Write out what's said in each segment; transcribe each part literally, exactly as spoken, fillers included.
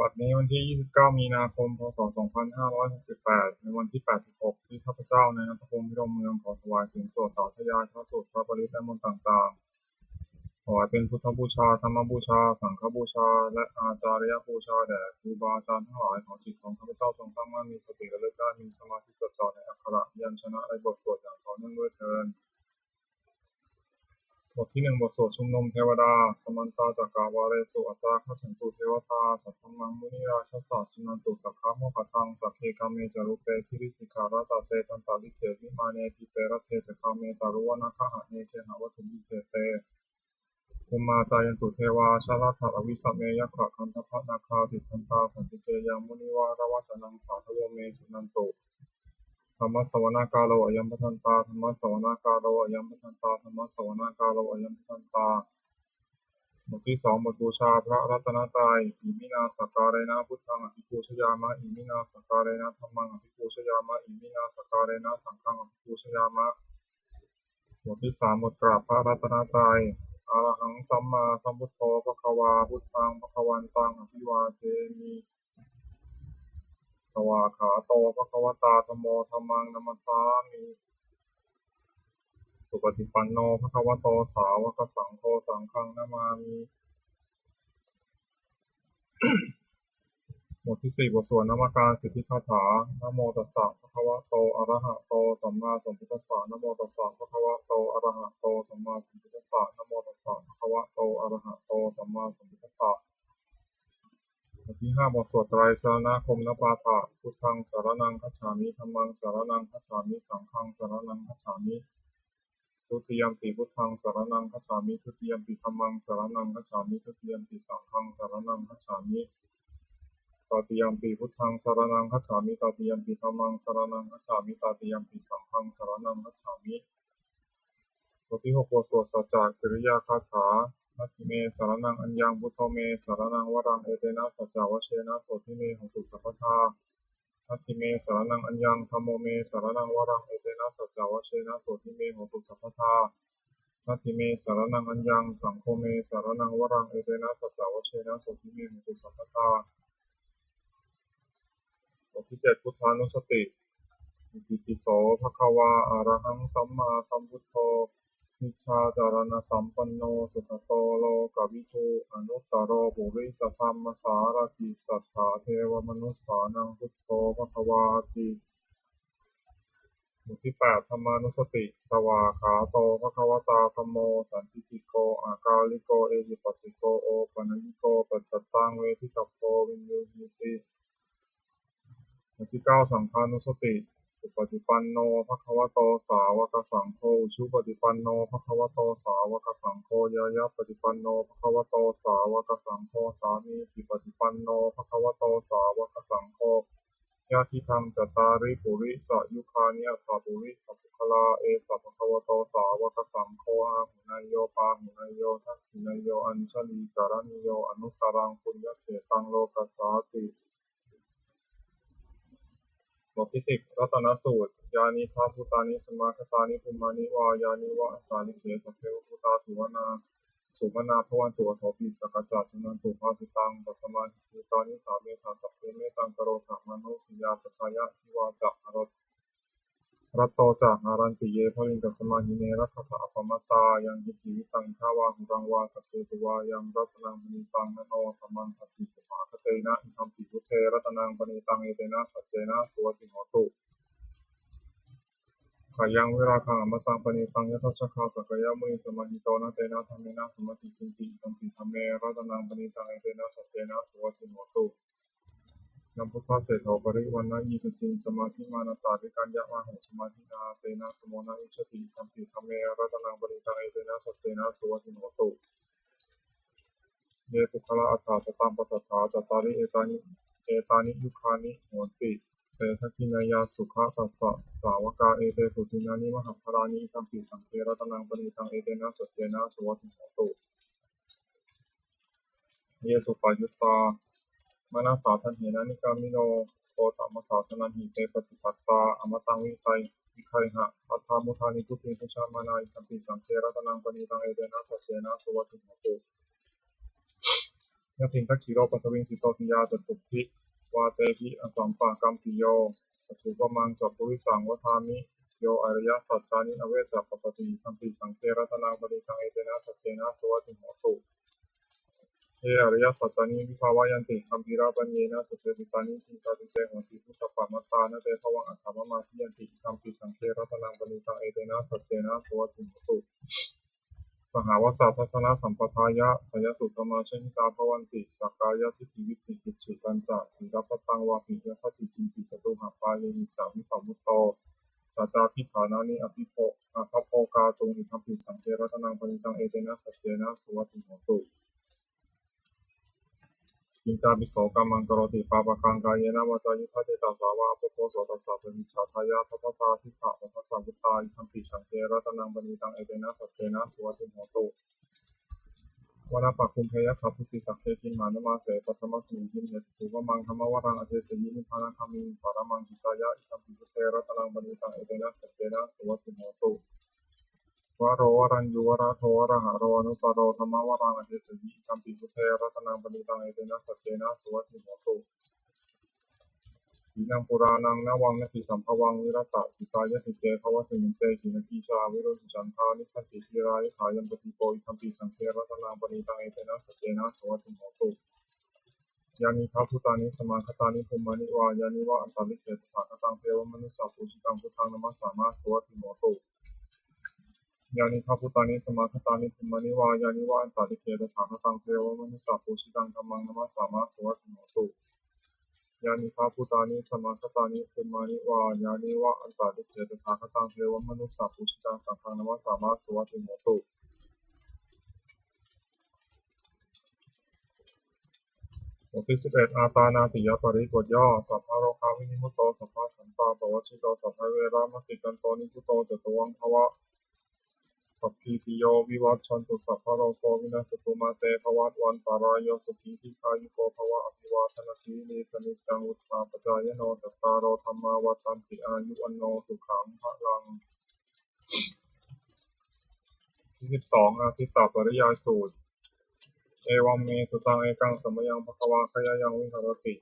บัดนี้วันที่ ยี่สิบเก้า มีนาคม พ.ศ. สองพันห้าร้อยหกสิบแปด ในวันที่ แปดสิบหก ที่ข้าพเจ้า นายณัฐพงษ์ พิรมเมือง ขอถวายเสียงสวดสาธยายพระสูตร พระปริตร และมนต์ต่างๆ ถวายเป็นพุทธบูชา ธรรมบูชา สังฆบูชา และอาจาริยบูชาแด่ครูบาอาจารย์ทั้งหลาย ขอจิตของข้าพเจ้าจงตั้งมั่น มีสติระลึกได้ มีสมาธิจดจ่อในอักขระพยัญชนะในบทสวดอย่างต่อเนื่องด้วยเทอญ บทที่หนึ่ง บทสวดชุมนุมเทวดา Samantā cakkavāḷesu atrāgacchantu devatā, saddhammaṃ munirājassa suṇantu saggamokkhadaṃ. Sagge kāme ca rūpe girisikharataṭe cantalikkhe vimāne, dīpe raṭṭhe ca gāme taruvanagahane gehavatthumhi khette, bhummā cāyantu devā jalathalavisame yakkhagandhabbanāgā, tiṭṭhantā santike yaṃ munivaravacanaṃ sādhavo me suṇantu. Dhammassavanakālo ayambhadantā. Dhammassavanakālo ayambhadantā. Dhammassavanakālo ayambhadantā. บทที่สอง บทบูชาพระรัตนตรัย Iminā sakkārena buddhaṃ abhipūjayāma. Iminā sakkārena dhammaṃ abhipūjayāma. Iminā sakkārena saṅghaṃ abhipūjayāma. บทที่สาม บทกราบพระรัตนตรัย Arahaṃ sammāsambuddho bhagavā, buddhaṃ bhagavantaṃ abhivādemi. Svākkhāto bhagavatā dhammo, dhammaṃ namassāmi. Supaṭipanno bhagavato sāvakasaṅgho, saṅghaṃ namāmi. บทที่สี่ บทสวดนมการสิทธิคาถา Namo tassa bhagavato arahato sammāsambuddhassa. Namo tassa bhagavato arahato sammāsambuddhassa. Namo tassa bhagavato arahato sammāsambuddhassa. บทที่ห้า บทสวดไตรสรณคมนปาฐะ Buddhaṃ saraṇaṃ gacchāmi. Dhammaṃ saraṇaṃ gacchāmi. Saṅghaṃ saraṇaṃ gacchāmi. Dutiyampi buddhaṃ saraṇaṃ gacchāmi. Dutiyampi dhammaṃ saraṇaṃ gacchāmi. Dutiyampi saṅghaṃ saraṇaṃ gacchāmi. Tatiyampi buddhaṃ saraṇaṃ gacchāmi. Tatiyampi dhammaṃ saraṇaṃ gacchāmi. Tatiyampi saṅghaṃ saraṇaṃ gacchāmi. บทที่หก บทสวดสัจจกิริยาคาถา Natthi me saraṇaṃ aññaṃ, buddho me saraṇaṃ varaṃ, etena saccavajjena sotthi me hotu sabbadā. Natthi me saraṇaṃ aññaṃ, dhammo me saraṇaṃ varaṃ, etena saccavajjena sotthi me hotu sabbadā. Natthi me saraṇaṃ aññaṃ, saṅgho me saraṇaṃ varaṃ, etena saccavajjena sotthi me hotu sabbadā. บทที่เจ็ด พุทธานุสติ Itipi so bhagavā arahaṃ sammāsambuddho, vijjācaraṇasampanno sugato lokavidū, anuttaro purisadammasārathi satthā devamanussānaṃ buddho bhagavāti. บทที่แปด ธรรมานุสติ Svākkhāto bhagavatā dhammo, sandiṭṭhiko akāliko ehipassiko opanayiko paccattaṃ veditabbo viññūhīti. บทที่เก้า สังฆานุสติ Supaṭipanno bhagavato sāvakasaṅgho, ujupaṭipanno bhagavato sāvakasaṅgho, ñāyapaṭipanno bhagavato sāvakasaṅgho, sāmīcipaṭipanno bhagavato sāvakasaṅgho, yadidaṃ cattāri purisayugāni aṭṭha purisapuggalā, esa bhagavato sāvakasaṅgho, āhuneyyo pāhuneyyo dakkhiṇeyyo añjalikaraṇīyo anuttaraṃ puññakkhettaṃ lokassāti. บทที่สิบ รัตนสูตร Yānīdha bhūtāni samāgatāni, bhummāni vā yāni va antalikkhe, sabbeva bhūtā sumanā, sumanā bhavantu, athopi sakkacca suṇantu bhāsitaṃ. Tasmā hi bhūtā nisāmetha sabbe, mettaṃ karotha mānusiyā pajāya, divā ca ratto ca haranti ye baliṃ, tasmā hi ne rakkhatha appamattā. Yaṃ kiñci vittaṃ idha vā huraṃ vā, saggesu vā yaṃ ratanaṃ paṇītaṃ, na no samaṃ atthi tamāgatena, idampi buddhe ratanaṃ paṇītaṃ, etena saccena suvatthi hotu. Khayaṃ virāgaṃ amataṃ paṇītaṃ, yadajjhagā sakyamunī samāhito, na tena dhammena samatthi kiñci, idampi dhamme ratanaṃ paṇītaṃ, etena saccena suvatthi hotu. Yambuddhaseṭṭho parivaṇṇayī, suciṃ samādhimānantarikaññamāhu, samādhinā tena samo na vijjati, idampi dhamme ratanaṃ paṇītaṃ, etena saccena suvatthi hotu. Ye puggalā aṭṭha sataṃ pasatthā, cattāri etāni, etāni yugāni honti, te dakkhiṇeyyā sugatassa sāvakā, etesu dinnāni mahapphalāni, idampi saṅghe ratanaṃ paṇītaṃ, etena saccena suvatthi hotu. Ye suppayuttā manasā daḷhena, nikkāmino gotamasāsanamhi, te pattipattā amataṃ vigayha, laddhā mudhā nibbutiṃ bhuñjamānā, idampi saṅghe ratanaṃ paṇītaṃ, etena saccena suvatthi hotu. Yathīndakhīlo paṭhaviṃ sito siyā catubbhi vātebhi asampakampiyo, tathūpamaṃ sappurisaṃ vadāmi, yo ariyasaccāni avecca passati, idampi saṅghe ratanaṃ paṇītaṃ, etena saccena suvatthi hotu. Ye ariyasaccāni vibhāvayanti gambhīrapaññena, satthe suttāni kiñcāpi te honti bhusappamattā, na te bhavaṃ aṭṭhamamādiyanti, idampi saṅghe ratanaṃ paṇītaṃ, etena saccena suvatthi hotu. Sahāvassa dassanasampadāya, dāyasū dhammā jahitā bhavanti, sakkāyadiṭṭhi vicchikicchitañca, sīlabbataṃ vāpi yadatthi kiñci, catūhapāyehi ca vippamutto, saccābhiṭhānāni abhibho- abhabokātuṃ, idampi saṅghe ratanaṃ paṇītaṃ, etena saccena suvatthi hotu. Kiñcāpi so kammaṃ karoti pāpakaṃ, kāyena vācāyuda cetasā vā, appamādo tassa paṭicchadāya, tattha diṭṭhapadassa vuttā, idampi saṅghe ratanaṃ paṇītaṃ, etena saccena suvatthi hotu. Vanappagumbe yattha phussī sagge, gimhānamāse paṭhamasmiṃ gimhe, tathūpamaṃ dhammavaraṃ adeseyi, nibbānagāmiṃ paramaṃ hitāya, idampi buddhe ratanaṃ paṇītaṃ, etena saccena suvatthi hotu. Varo varaññū varado varāharo, anuttaro dhammavaraṃ adeseyi, idampi buddhe ratanaṃ paṇītaṃ, etena saccena suvatthi hotu. Khīṇaṃ purāṇaṃ navaṃ natthi sambhavaṃ, virattacittāyatike bhavasmiṃ, te khīṇabījā aviruḷhichandā, nibbanti dhīrā yathāyampadīpo, idampi saṅghe ratanaṃ paṇītaṃ, etena saccena suvatthi hotu. Yānīdha bhūtāni samāgatāni, bhummāni vā yāni va antalikkhe, tathāgataṃ devamanussapūjitaṃ, buddhaṃ namassāma suvatthi hotu. Yānīdha bhūtāni samāgatāni, bhummāni vā yāni va antalikkhe, tathāgataṃ devamanussapūjitaṃ, dhammaṃ namassāma suvatthi hotu. Yānīdha bhūtāni samāgatāni, bhummāni vā yāni va antalikkhe, tathāgataṃ devamanussapūjitaṃ, saṅghaṃ namassāma suvatthi hotu. บทที่สิบเอ็ด อาตานาติยปริบทย่อ Sabbarogavinimutto, sabbasantāpavajjito, sabbaveramatikkanto, nibbuto ca tuvaṃ bhava. Sabbītiyo vivajjantu, sabbarogo vinassatu, mā te bhavatvantarāyo, sukhī dīghāyuko bhava. Abhivādanasīlissa niccaṃ vuḍḍhāpacāyino, cattāro dhammā vaḍḍhanti, āyu vaṇṇo sukhaṃ balaṃ. ที่สิบสอง อาทิตตปริยายสูตร Evaṃ me sutaṃ. Ekaṃ samayaṃ bhagavā gayāyaṃ viharati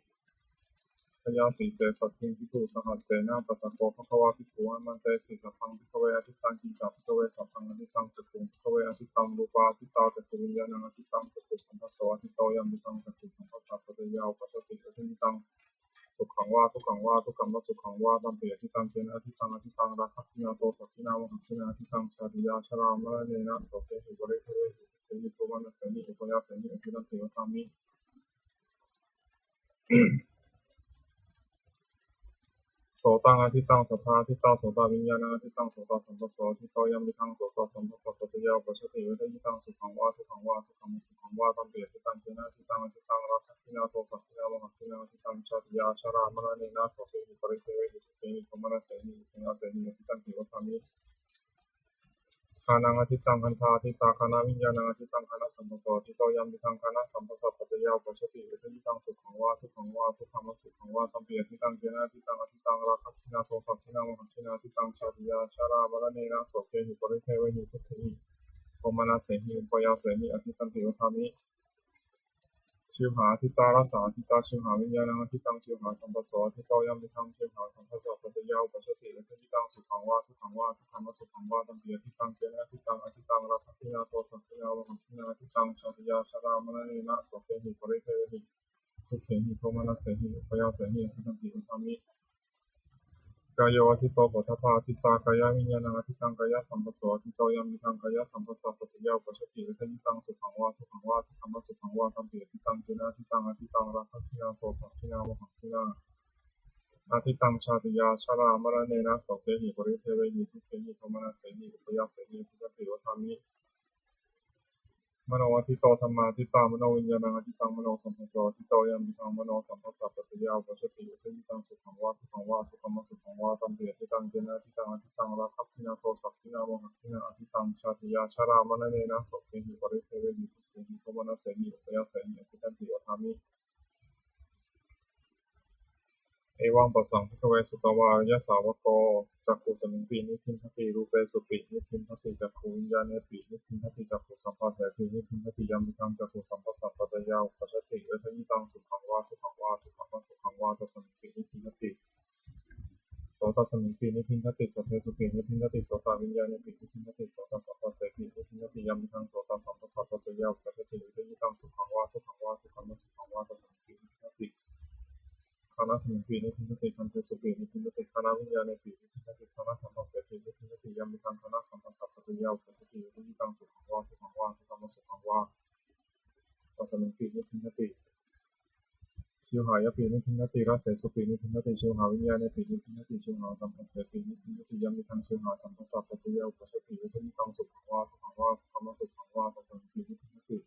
gayāsīse saddhiṃ bhikkhusahassena. Tatra kho bhagavā bhikkhū āmantesi: Sabbaṃ bhikkhave atittaṃ. Kiñca bhikkhave sabbaṃ atittaṃ? Cakkhuṃ bhikkhave atittaṃ, rūpā atittā, cakkhuviññāṇaṃ atittaṃ, cakkhusamphasso atitto, yampidaṃ cakkhusamphassapaccayā uppajjati atītaṃ sukhaṃ vā dukkhaṃ vā adukkhamasukhaṃ vā, tampi atittaṃ. Kena atittaṃ? Atittaṃ rāgagginā dosagginā mohagginā, atittaṃ jātiyā jarāmaraṇena sokehi paridevehi dukkhehi domanassehi upāyāsehi atitanti vadāmi. Sotaṃ atittaṃ, saddhā atittā, sotaviññāṇaṃ atittaṃ, sotasamphasso atitto, yampidaṃ sotasamphassapaccayā uppajjati vedayitaṃ sukhaṃ vā dukkhaṃ vā adukkhamasukhaṃ vā, tampi atittaṃ. Kena atittaṃ? Atittaṃ rāgagginā dosagginā mohagginā, atittaṃ jātiyā jarāmaraṇena sokehi paridevehi dukkhehi domanassehi upāyāsehi atitanti vadāmi. Ghānaṃ atittaṃ, gandhā atittā, ghānaviññāṇaṃ atittaṃ, ghānasamphasso atitto, yampidaṃ ghānasamphassapaccayo uppajjati vedayitaṃ sukhaṃ vā dukkhaṃ vā adukkhamasukhaṃ vā, tampi atittaṃ. Kena atittaṃ? Atittaṃ rāgagginā dosagginā mohagginā, atittaṃ jātiyā jarāmaraṇena sokehi paridevehi dukkhehi domanassehi upāyāsehi atitanti vadāmi. Jivhā atittā, rasā atittā, jivhāviññāṇaṃ atittaṃ, jivhāsamphasso atitto, yampidaṃ jivhāsamphassapaccayā uppajjati vedayitaṃ sukhaṃ vā dukkhaṃ vā adukkhamasukhaṃ vā, tampi atittaṃ. Kena atittaṃ? Atittaṃ rāgagginā dosagginā mohagginā, atittaṃ jātiyā jarāmaraṇena sokehi paridevehi dukkhehi domanassehi upāyāsehi atitanti vadāmi. Kāyo atitto, phoṭṭhabbā atittā, kāyaviññāṇaṃ atittaṃ, kāyasamphasso atitto, yampidaṃ kāyasamphassapaccayā uppajjati vedayitaṃ sukhaṃ vā dukkhaṃ vā adukkhamasukhaṃ vā, tampi atittaṃ. Kena atittaṃ? Atittaṃ rāgagginā dosagginā mohagginā, atittaṃ jātiyā jarāmaraṇena sokehi paridevehi dukkhehi domanassehi upāyāsehi atitanti vadāmi. Mano atitto, dhammā atittā, manoviññāṇaṃ atittaṃ, manosamphasso atitto, yampidaṃ manosamphassapaccayā uppajjati vedayitaṃ sukhaṃ vā dukkhaṃ vā adukkhamasukhaṃ vā, tampi atittaṃ. Kena atittaṃ? Atittaṃ rāgagginā dosagginā mohagginā, atittaṃ jātiyā jarāmaraṇena sokehi paridevehi dukkhehi domanassehi upāyāsehi atitanti vadāmi. Evaṃ passaṃ bhikkhave sutavā ariyasāvako cakkhusmiṃpi nibbindati, rūpesupi nibbindati, cakkhuviññāṇepi nibbindati, cakkhusamphassepi nibbindati, yampidaṃ cakkhusamphassapaccayā uppajjati vedayitaṃ sukhaṃ vā dukkhaṃ vā adukkhamasukhaṃ vā tasmiṃpi nibbindati. Sotasmiṃpi nibbindati, saddesupi nibbindati, sotaviññāṇepi nibbindati, sotasamphassepi nibbindati, yampidaṃ sotasamphassapaccayā uppajjati vedayitaṃ sukhaṃ vā dukkhaṃ vā adukkhamasukhaṃ vā tasmiṃpi nibbindati. Ghānasmiṃpi nibbindati, gandhesupi nibbindati, ghānaviññāṇepi nibbindati, ghānasamphassepi nibbindati, yampidaṃ ghānasamphassapaccayā uppajjati vedayitaṃ sukhaṃ vā dukkhaṃ vā adukkhamasukhaṃ vā tasmiṃpi nibbindati. Jivhāyapi nibbindati, rasesupi nibbindati, jivhāviññāṇepi nibbindati, jivhāsamphassepi nibbindati, yampidaṃ jivhāsamphassapaccayā uppajjati vedayitaṃ sukhaṃ vā dukkhaṃ vā adukkhamasukhaṃ vā tasmiṃpi nibbindati.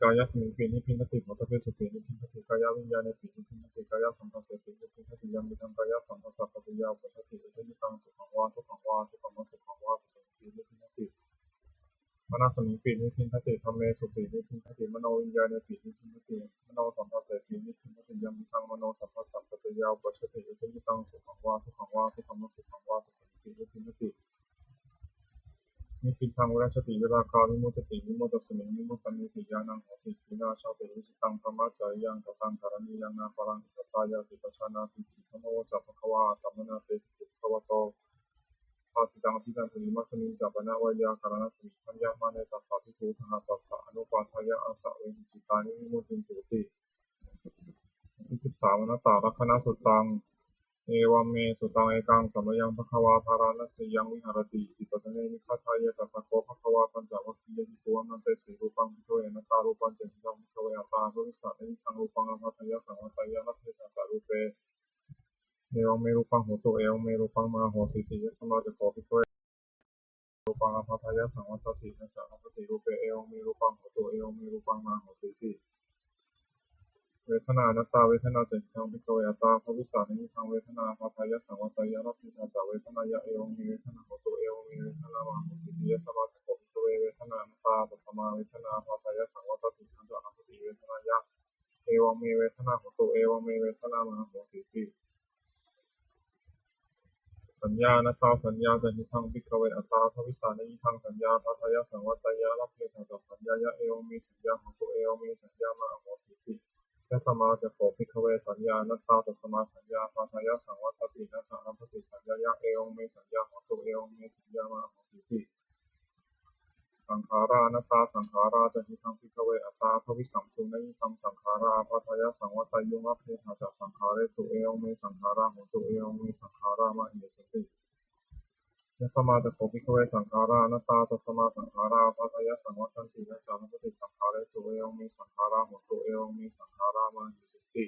Kāyasmiṃpi nibbindati, phoṭṭhabbesupi nibbindati, kāyaviññāṇepi nibbindati, kāyasamphassepi nibbindati, yampidaṃ kāyasamphassapaccayā uppajjati vedayitaṃ sukhaṃ vā dukkhaṃ vā adukkhamasukhaṃ vā tasmiṃpi nibbindati. Manasmiṃpi nibbindati, dhammesupi nibbindati, manoviññāṇepi nibbindati, manosamphassepi nibbindati, yampidaṃ manosamphassapaccayā uppajjati vedayitaṃ sukhaṃ vā dukkhaṃ vā adukkhamasukhaṃ vā tasmiṃpi nibbindati. Nibbindaṃ virajjati, virāgā vimuccati, vimuttasmiṃ vimuttamiti ñāṇaṃ hoti. Khīṇā jāti, vusitaṃ brahmacariyaṃ, kataṃ karaṇīyaṃ, nāparaṃ itthattāyāti pajānātīti. Idamavoca bhagavā. Attamanā te bhikkhū bhagavato bhāsitaṃ abhinandunti. Imasmiñca pana veyyākaraṇasmiṃ bhaññamāne tassa bhikkhū sahassassa anupādāya āsavehi cittāni vimutintūti. ที่สิบสาม Anattalakkhaṇasuttaṃ. Evaṃ me sutaṃ. Ekaṃ samayaṃ bhagavā bārāṇasiyaṃ viharati isipatane migadāye. Tatra kho bhagavā pañcavaggiye bhikkhū āmantesi: Rūpaṃ bhikkhave anattā. Rūpañca niccānattā. Rūpaṃ anattā bhikkhave, attā na bhavissati, na idhaṃ rūpaṃ ābādhāya saṃvatteyya, labbhetha ca rūpe, evaṃ me rūpaṃ hotu, evaṃ me rūpaṃ mā ahosīti. Yasmā ca kho bhikkhave rūpaṃ ābādhāya saṃvattati, na ca labbhati rūpe, evaṃ me rūpaṃ hotu, evaṃ me rūpaṃ mā ahosīti. Vedanā anattā. Vedanā ca niccānattā. Attā na bhavissati, na idhaṃ vedanā ābādhāya saṃvatteyya, labbhetha ca vedanāya, evaṃ me vedanā hotu, evaṃ me vedanā mā ahosīti. Yasmā ca kho bhikkhave vedanā anattā. Tasmā vedanā ābādhāya saṃvattati, na ca labbhati vedanāya, evaṃ me vedanā hotu, evaṃ me vedanā mā ahosīti. Saññā anattā. Saññā ca niccānattā. Bhikkhave, attā na bhavissati, na idhaṃ saññā ābādhāya saṃvatteyya, labbhetha ca saññāya, evaṃ me saññā hotu, evaṃ me saññā mā ahosīti. Yasmā ca kho bhikkhave saññā anattā. Tasmā saññā ābādhāya saṃvattati, na ca labbhati saññāya, evaṃ me saññā hotu, evaṃ me saññā mā ahosīti. Saṅkhārā anattā. Saṅkhārā ca niccānattā. Bhikkhave, attā na bhavissanti, na idhaṃ saṅkhārā ābādhāya saṃvatteyyuṃ, labbhetha ca saṅkhāresu, evaṃ me saṅkhārā hontu, evaṃ me saṅkhārā mā ahesunti. Yasmā ca kho bhikkhave saṅkhārā anattā. Tasmā saṅkhārā ābādhāya saṃvattanti, na ca labbhati saṅkhāresu, evaṃ me saṅkhārā hontu, evaṃ me saṅkhārā mā ahesunti.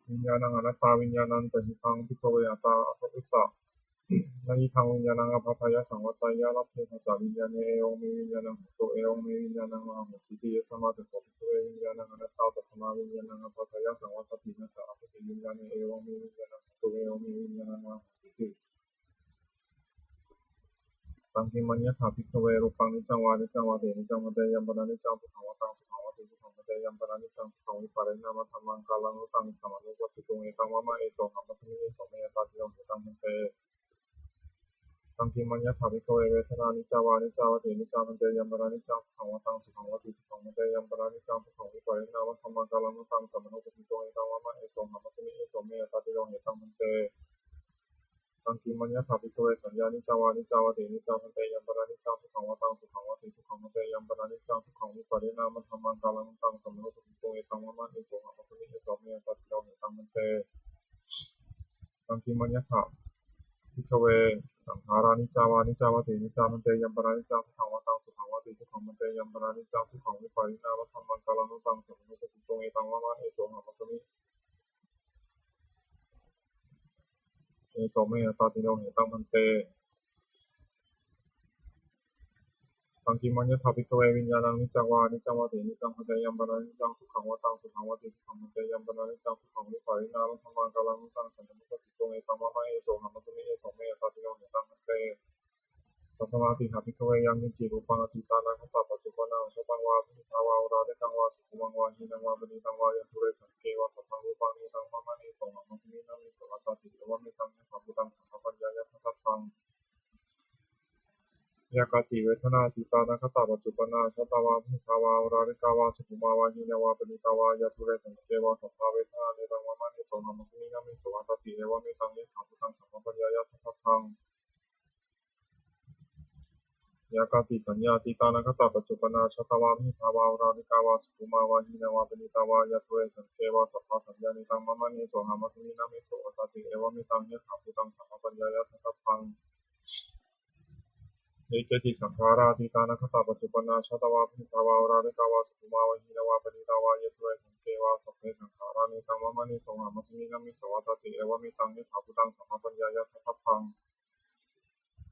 Viññāṇaṃ anattā. Viññāṇañca niccānattā. Bhikkhave, attā na bhavissati, na idhaṃ viññāṇaṃ ābādhāya saṃvatteyya, labbhetha ca viññāṇe, evaṃ me viññāṇaṃ hotu, evaṃ me viññāṇaṃ mā ahosīti. Yasmā ca kho bhikkhave viññāṇaṃ anattā. Tasmā viññāṇaṃ ābādhāya saṃvattati, na ca labbhati viññāṇe, evaṃ me viññāṇaṃ hotu, evaṃ me viññāṇaṃ mā ahosīti. Taṃ kiṃ maññatha, bhikkhave, rūpaṃ niccaṃ vā aniccaṃ vāti. Aniccaṃ bhante. Yaṃ pana niccaṃ dukkhaṃ vā taṃ sukhaṃ vāti. Dukkhaṃ bhante. Yaṃ pana niccaṃ dukkhaṃ vipariṇāmadhammaṃ, kālanuttaṃ saṃvatthupassituṃ, etaṃ vāma, esohamasmi, eso me attāti. Etaṃ bhante. Taṃ kiṃ maññatha, bhikkhave, vedanā niccā vā aniccā vāti. Aniccā bhante. Yaṃ pana niccaṃ dukkhaṃ vā taṃ sukhaṃ vāti. Dukkhaṃ bhante. Yaṃ pana niccaṃ dukkhaṃ vipariṇāmadhammaṃ, kālanuttaṃ saṃvatthupassituṃ, etaṃ vāma, esohamasmi, eso me attāti. Etaṃ bhante. Taṃ kiṃ maññatha, bhikkhave, saññā niccā vā aniccā vāti. Aniccā bhante. Yaṃ pana niccaṃ dukkhaṃ vā taṃ sukhaṃ vāti. Dukkhaṃ bhante. Yaṃ pana niccaṃ dukkhaṃ vipariṇāmadhammaṃ, kālanuttaṃ saṃvatthupassituṃ, etaṃ vāma, esohamasmi, eso me attāti. Etaṃ bhante. Taṃ kiṃ maññatha, bhikkhave, saṅkhārā niccā vā aniccā vāti. Aniccā bhante. Yaṃ pana niccaṃ dukkhaṃ vā taṃ sukhaṃ vāti. Dukkhaṃ bhante. Yaṃ pana niccaṃ dukkhaṃ vipariṇāmadhammaṃ, kālanuttaṃ saṃvatthupassituṃ, etaṃ vāma, esohamasmi, eso me attāti. Etaṃ bhante. Taṃ kiṃ maññatha, bhikkhave, viññāṇaṃ niccaṃ vā aniccaṃ vāti. Aniccaṃ bhante. Yaṃ pana niccaṃ dukkhaṃ vā taṃ sukhaṃ vāti. Dukkhaṃ bhante. Yaṃ pana niccaṃ dukkhaṃ vipariṇāmadhammaṃ, kālanuttaṃ saṃvatthupassituṃ, etaṃ vāma, esohamasmi, eso me attāti. Etaṃ bhante. Tasmātiha, bhikkhave, yaṃ kiñci rūpaṃ atītānāgatapaccuppan Asaddhammaṃ, asapattaṃ vā, abhihitvā vā, orāhitaṃ vā, sukhumaṃ vā, hīnaṃ vā, paṇītaṃ vā, yaṃ dūre saṅghake vā, sabbaṃ rūpaṃ netaṃ vamāne, sohamasmi nāme so attāti. Evametaṃ yathābhūtaṃ sammappaññāya daṭṭhabbaṃ. Yā kāci vedanā atītā anāgatā paccuppannā, ajjhattā vā bahiddhā vā, oḷārikā vā sukhumā vā, hīnā vā paṇītā vā, yā dūre saṅkhake vā, sabbā vedanā netaṃ vamāne, sohamasmi nāme so attāti. Evametaṃ yathābhūtaṃ sammappaññāya daṭṭhabbaṃ. Yā kāci saññā atītā anāgatā paccuppannā, ajjhattā vā bahiddhā vā, oḷārikā vā sukhumā vā, hīnā vā paṇītā vā, yā dūre saṅkhake vā, sabbā saññā netaṃ vamāne, sohamasmi nāme so attāti. Evametaṃ yathābhūtaṃ sammappaññāya daṭṭhabbaṃ. Ye keci saṅkhārā atītā anāgatā paccuppannā, ajjhattā vā bahiddhā vā, oḷārikā vā sukhumā vā, hīnā vā paṇītā vā, yā dūre saṅkhake vā, sabbe saṅkhārā netaṃ vamāne, sohamasmi nāme so attāti. Evametaṃ yathābhūtaṃ sammappaññāya daṭṭhabbaṃ.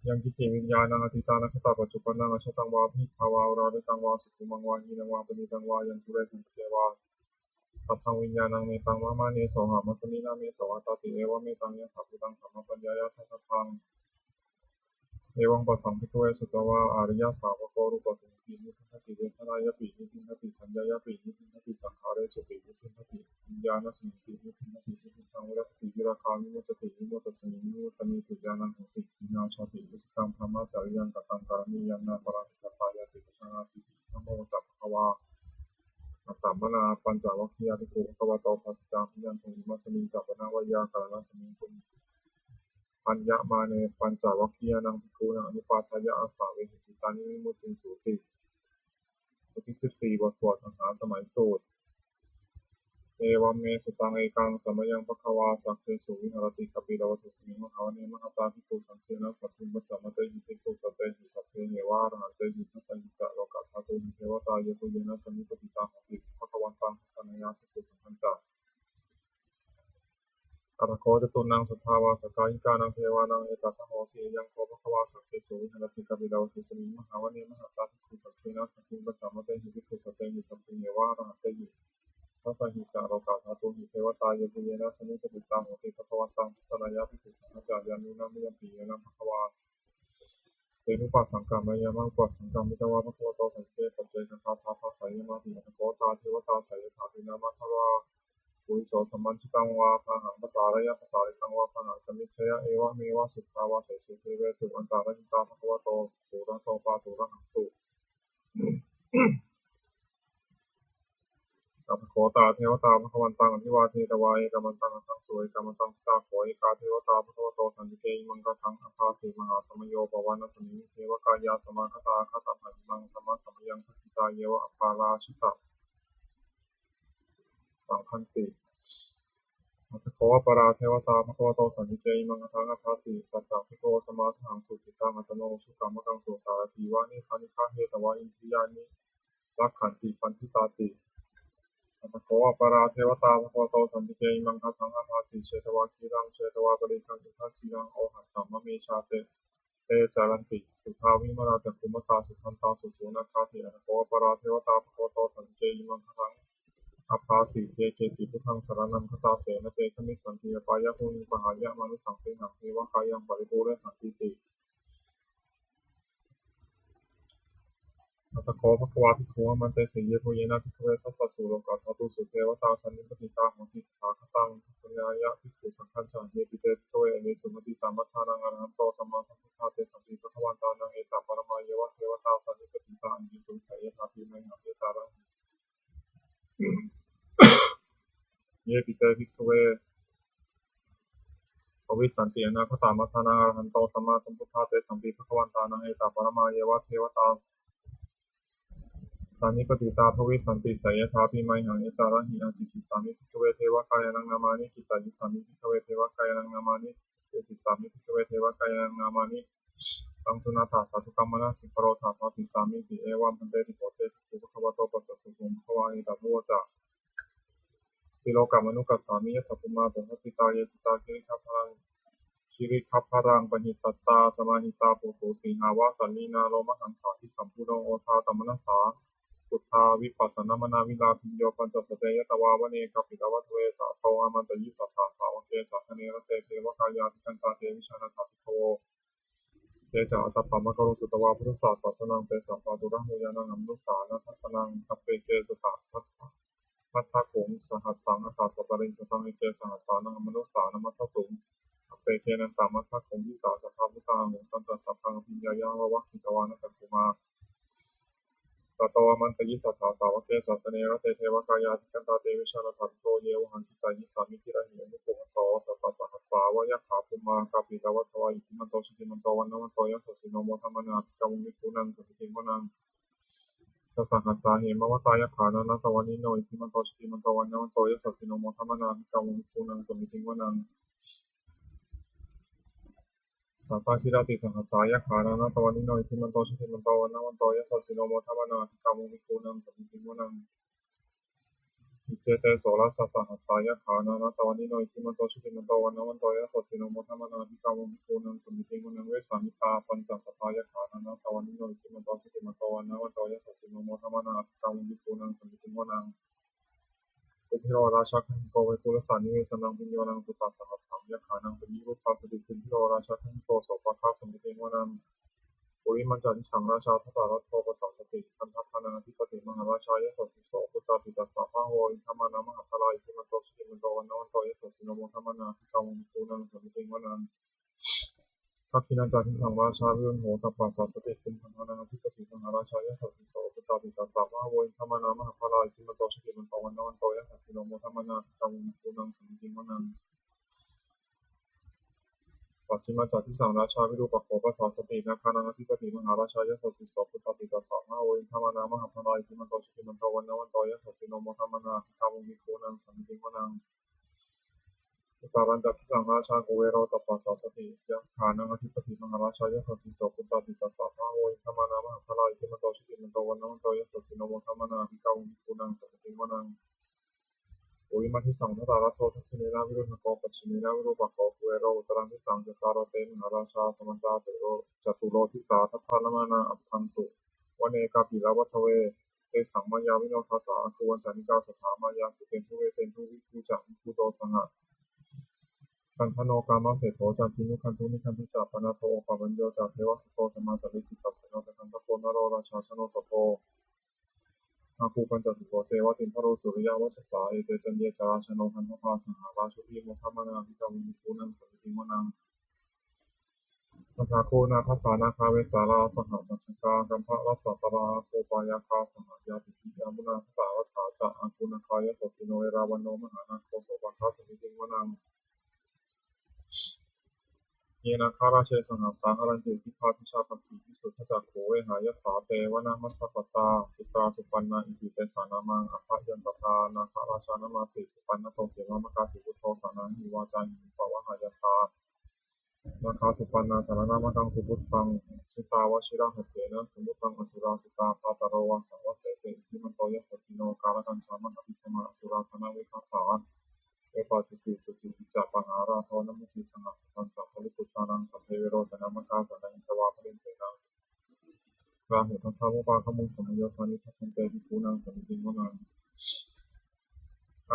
Yaṅkiñci viññāṇaṃ atītā anāgatā paccuppannā, ajjhattaṃ vā bahiddhā vā, oḷārikaṃ vā sukhumaṃ vā, hīnaṃ vā paṇītaṃ vā, yaṃ dūre saṅkhake vā, sabbaṃ viññāṇaṃ netaṃ vamāne, sohamasmi nāme so attāti. Evametaṃ yathābhūtaṃ sammappaññāya daṭṭhabbaṃ. Evaṃ passaṃ bhikkhave sutavā ariyasāvako rūpasmiṃpi nibbindati, vedanāyapi nibbindati, saññāyapi nibbindati, saṅkhāresupi nibbindati, viññāṇasmiṃpi nibbindati. Nibbindaṃ virajjati, virāgā vimuccati, vimuttasmiṃ vimuttamiti ñāṇaṃ hoti. Khīṇā jāti, vusitaṃ brahmacariyaṃ, kataṃ karaṇīyaṃ, nāparaṃ ikattā yāti, pajānātīti. Namo tassa bhagavā. Attamanā pañcavaggiyā bhikkhū bhagavato bhāsitaṃ abhinanduṃ. Imasmiñca pana veyyākaraṇasmiṃ bhuñjamāne pañcavaggiyānaṃ bhikkhūnaṃ anupādāya āsavehi cittāni vimucciṃsūti. บทที่สิบสี่ บทสวดมหาสมัยสูตร Evaṃ me sutaṃ. Ekaṃ samayaṃ bhagavā sakkesu viharati kapilavatthusmiṃ mahāvane mahatā bhikkhusaṅghena saddhiṃ pañcamattehi bhikkhusatehi sabbeheva arahantehi. Dasahi ca lokadhātūhi devatā yebhuyyena sannipatitā honti bhagavantaṃ dassanāya bhikkhusaṅghañca. Atha kho catunnaṃ suddhāvāsakāyikānaṃ devānaṃ etadahosi: Ayaṃ kho bhagavā sakkesu viharati kapilavatthusmiṃ mahāvane mahatā bhikkhusaṅghena saddhiṃ pañcamattehi bhikkhusatehi sabbeheva arahantehi. Dasahi ca lokadhātūhi devatā yebhuyyena sannipatitā honti bhagavantaṃ dassanāya bhikkhusaṅghañca. Yannūna mayampi yena bhagavā tenupasaṅkameyyāma, upasaṅkamitvā bhagavato santike paccekagāthā bhāseyyāmāti. Atha kho tā devatā seyyathāpi nāma balavā puriso sammiñjitaṃ vā bāhaṃ pasāreyya, pasāritaṃ vā bāhaṃ sammiñjeyya, evameva suddhāvāsesu devesu antarahitā bhagavato purato pāturahaṃsu. Atha kho tā devatā bhagavantaṃ abhivādetvā ekamantaṃ aṭṭhaṃsu. Ekamantaṃ ṭhitā kho ekā devatā bhagavato santike imaṃ gāthaṃ abhāsi: Mahāsamayo pavanasmiṃ, devakāyā samāgatā, āgatamha imaṃ dhammasamayaṃ, dakkhitāyeva aparājitasaṅghanti. Atha kho aparā devatā bhagavato santike imaṃ gāthaṃ abhāsi: Tatra bhikkhavo samādahaṃsu, cittaṃ attano ujukamakaṃsu, sārathīva nettāni gahetvā, indriyāni rakkhanti paṇḍitāti. Atha kho aparā devatā bhagavato santike imaṃ gāthaṃ abhāsi: Chetvā khīlaṃ chetvā palighaṃ, indakhīlaṃ ohaccamanejā, te te caranti suddhā vimalā, cakkhumatā sudantā susunāgāti. Atha kho aparā devatā bhagavato santike imaṃ gāthaṃ abhāsi: Ye keci buddhaṃ saraṇaṃ gatāse, na te gamissanti apāyabhūmiṃ, pahāya mānusaṃ dehaṃ, devakāyaṃ paripūressantīti. Atha kho bhagavā bhikkhū āmantesi: Yebhuyyena bhikkhave dasasu lokadhātūsu devatā sannipatitā honti tathāgataṃ dassanāya bhikkhusaṅghañca. Yepi te bhikkhave anesu atītamaddhānaṃ arahanto sammāsambuddhā, tesampi bhagavantānaṃ etaparamāyeva devatā sannipatitā ahesuṃ, seyyathāpi mayhaṃ etarahi. Yepi te bhikkhave bhavissanti anāgatamaddhānaṃ arahanto sammāsambuddhā, tesampi bhagavantānaṃ etaparamāyeva devatā sannipatitā bhavissanti, seyyathāpi mayhaṃ etarahi. Ācikkhissāmi bhikkhave devakāyānaṃ nāmāni, kittayissāmi bhikkhave devakāyānaṃ nāmāni, desissāmi bhikkhave devakāyānaṃ nāmāni, taṃ suṇātha sādhukaṃ manasikarotha bhāsissāmīti. Evaṃ bhanteti kho te bhikkhū bhagavato paccassosuṃ. Bhagavā etadavoca: Silokamanukassāmi, yattha bhummā tadassitā; ye sitā girigabbharaṃ, girigabbharaṃ pahitattā, samāhitā puthū sīhāva sallīnā, lomahaṃsābhisambhuno, odātamanasā suddhā, vippasannamanāvilā. Bhiyyo pañcasate ñatvā, vane kāpilavatthave, tato āmantayi satthā, sāvake sāsane rate. Devakāyā abhikkantā, te vijānātha bhikkhavo; Te ca ātappamakaruṃ sutvā buddhassa sāsanaṃ, tesampāturahu ñāṇaṃ amanussāna dassanaṃ. Appeke satamaddakkhuṃ sahassaṃ atha sattariṃ, sataṃ eke sahassānaṃ amanussānamaddasuṃ. Appekenantamaddakkhuṃ disā sabbā phuṭā ahuṃ, tañca sabbaṃ abhiññāya vavakkhitvāna cakkhumā. Tato āmantayī satthā sāvake sāsane rate, devakāyā abhikkantā te vijānātha bhikkhavo. Ye vohaṃ kittayissāmi girāhi anupubbaso, sattasahassā va yakkhā bhummā kāpilavatthavā, iddhimanto jutimanto vaṇṇavanto yasassino, modamānā abhikkāmuṃ bhikkhūnaṃ samitiṃ vanaṃ. Chasahassā hemavatā yakkhā nānattavaṇṇino, iddhimanto jutimanto vaṇṇavanto yasassino, modamānā abhikkāmuṃ bhikkhūnaṃ samitiṃ vanaṃ. Sātāgirā tisahassā yakkhā nānattavaṇṇino, iddhimanto jutimanto vaṇṇavanto yasassino, modamānā abhikkāmuṃ bhikkhūnaṃ samitiṃ vanaṃ. Iccete soḷasasahassā yakkhā nānattavaṇṇino, iddhimanto jutimanto vaṇṇavanto yasassino, modamānā abhikkāmuṃ bhikkhūnaṃ samitiṃ vanaṃ. Vessāmittā pañcasatā yakkhā nānattavaṇṇino, iddhimanto jutimanto vaṇṇavanto yasassino, modamānā abhikkāmuṃ bhikkhūnaṃ samitiṃ vanaṃ. Kumbhīro rājagahiko vepullassa nivesanaṃ bhiyyo naṃ satasahassaṃ yakkhānaṃ payirupāsati, kumbhīro rājagahiko sopāga samitiṃ vanaṃ. Purimañca disaṃ rājā dhataraṭṭho pasāsati, gandhabbānaṃ ādhipati mahārājā yasassi so. Puttāpi tassa bahavo indanāmā mahabbalā, iddhimanto jutimanto vaṇṇavanto yasassino, modamānā abhikkāmuṃ bhikkhūnaṃ samitiṃ vanaṃ. Dakkhiṇañca disaṃ rājā virūḷho tappasāsati, kumbhaṇḍānaṃ ādhipati mahārājā yasassi so. Puttāpi tassa bahavo indanāmā mahabbalā, iddhimanto jutimanto vaṇṇavanto yasassino, modamānā abhikkāmuṃ bhikkhūnaṃ samitiṃ vanaṃ. Pacchimañca disaṃ rājā virūpakkho pasāsati, nāgānaṃ ādhipati mahārājā yasassi so. Puttāpi tassa bahavo indanāmā mahabbalā, iddhimanto jutimanto vaṇṇavanto yasassino, modamānā abhikkāmuṃ bhikkhūnaṃ samitiṃ vanaṃ. Uttarañca disaṃ rājā kuvero tappasāsati, yakkhānaṃ ādhipati mahārājā yasassi so. Puttāpi tassa bahavo indanāmā mahabbalā, iddhimanto jutimanto vaṇṇavanto yasassino, modamānā abhikkāmuṃ bhikkhūnaṃ samitiṃ vanaṃ. Purimaṃ disaṃ dhataraṭṭho, dakkhiṇena virūḷhako, pacchimena virūpakkho, kuvero uttaraṃ disaṃ. Cattāro te mahārājā samantā caturo disā, daddallamānā aṭṭhaṃsu vane kāpilavatthavā. Tesaṃ māyāvino dāsā āgū vañcanikā saṭhā, māyā kuṭeṇḍu veṭeṇḍu viṭū ca viṭuṭo saha, candano kāmaseṭṭho ca kinnughaṇḍu nighaṇḍu ca, panādo opamañño ca devasūto ca mātali, cittaseno ca gandhabbo naḷo rājā janosabho. Āgū pañcasikho ceva timbarū suriyavacchasā, ete caññe ca rājāno gandhabbā saha rājubhi, modamānā abhikkāmuṃ bhikkhūnaṃ samitiṃ vanaṃ. Athāgū nāgasā nāgā vesālā sahatacchakā, kambalassatarā āgū pāyāgā saha ñātibhi. Yāmunā dhataraṭṭhā ca āgū nāgā yasassino, erāvaṇo mahānāgo sopāga samitiṃ vanaṃ. Ye nāgarāje sahasā haranti dibbā dijā pakkhi visuddhacakkhū, vehāyasā te vanamajjhapattā citrā supaṇṇā iti tesa nāmaṃ. Abhayantadā nāgarājānamāsi supaṇṇato khemamakāsi buddho, sānāhi vācāhi upavhayantā nāgā supaṇṇā saraṇamakaṃsu buddhaṃ. Jitā vajirahatthena samuddaṃ asurā sitā, bhātaro vāsavassete iddhimanto yasassino, kālakañjā mahābhismā asurā dānaveghasā, vepacitti sucitti ca pahārādo namucī saha. Satañca baliputtānaṃ sabbe verocanāmakā, sannayhitvā baliṃ senaṃ rāhubhaddamupāgamuṃ, samayodāni bhaddante bhikkhūnaṃ samitiṃ vanaṃ.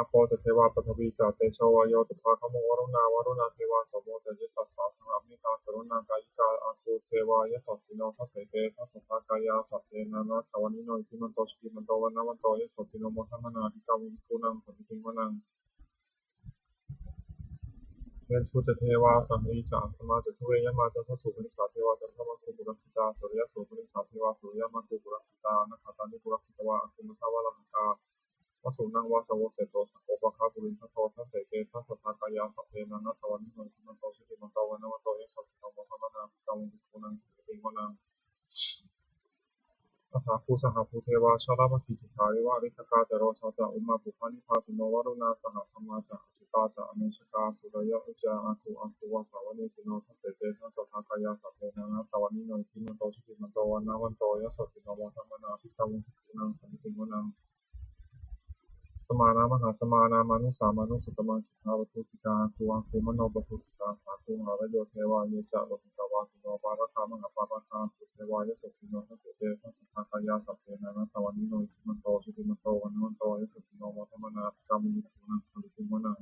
Āpo ca devā paṭhavī ca tejo vāyo tadāgamuṃ, varuṇā vāruṇā devā somo ca yasasā saha. Mettākaruṇākāyikā āgū devā yasassino, dasete dasadhā kāyā sabbe nānattavaṇṇino, iddhimanto jutimanto vaṇṇavanto yasassino, modamānā abhikkāmuṃ bhikkhūnaṃ samitiṃ vanaṃ. Veṇḍū ca devā sahalī ca asamā ca duve, yamā ca dasasu paṇṇasā devā candamāgū purakkhitā, suriyassūpanisā devā suriyamāgū purakkhitā, nakkhattāni purakkhitvā āgū mandavalāhakā, vasūnaṃ vāsavo seṭṭho sakkopāga purindado, dasete dasadhā kāyā sabbe nānattavaṇṇino, iddhimanto jutimanto vaṇṇavanto yasassino, modamānā abhikkāmuṃ bhikkhūnaṃ samitiṃ vanaṃ. Athāgū sahabhū devā jalamaggisikhāriva, ariṭṭhakā ca rojā ca ummāpupphanibhāsino, varuṇā sahadhammā ca accutā ca anejakā, sūleyyarucirā āgū āgū vāsavanesino, dasete dasadhā kāyā sabbe nānattavaṇṇino, iddhimanto jutimanto vaṇṇavanto yasassino, modamānā abhikkāmuṃ bhikkhūnaṃ samitiṃ vanaṃ. Samānā mahāsamānā mānusā mānusuttamā, khiḍḍāpadūsikā āgū āgū manopadūsikā, athāgū harayo devā ye ca lohitavāsino, pāragā mahāpāragā āgū devā yasassino, dasete dasadhā kāyā sabbe nānattavaṇṇino, iddhimanto jutimanto vaṇṇavanto yasassino, modamānā abhikkāmuṃ bhikkhūnaṃ samitiṃ vanaṃ.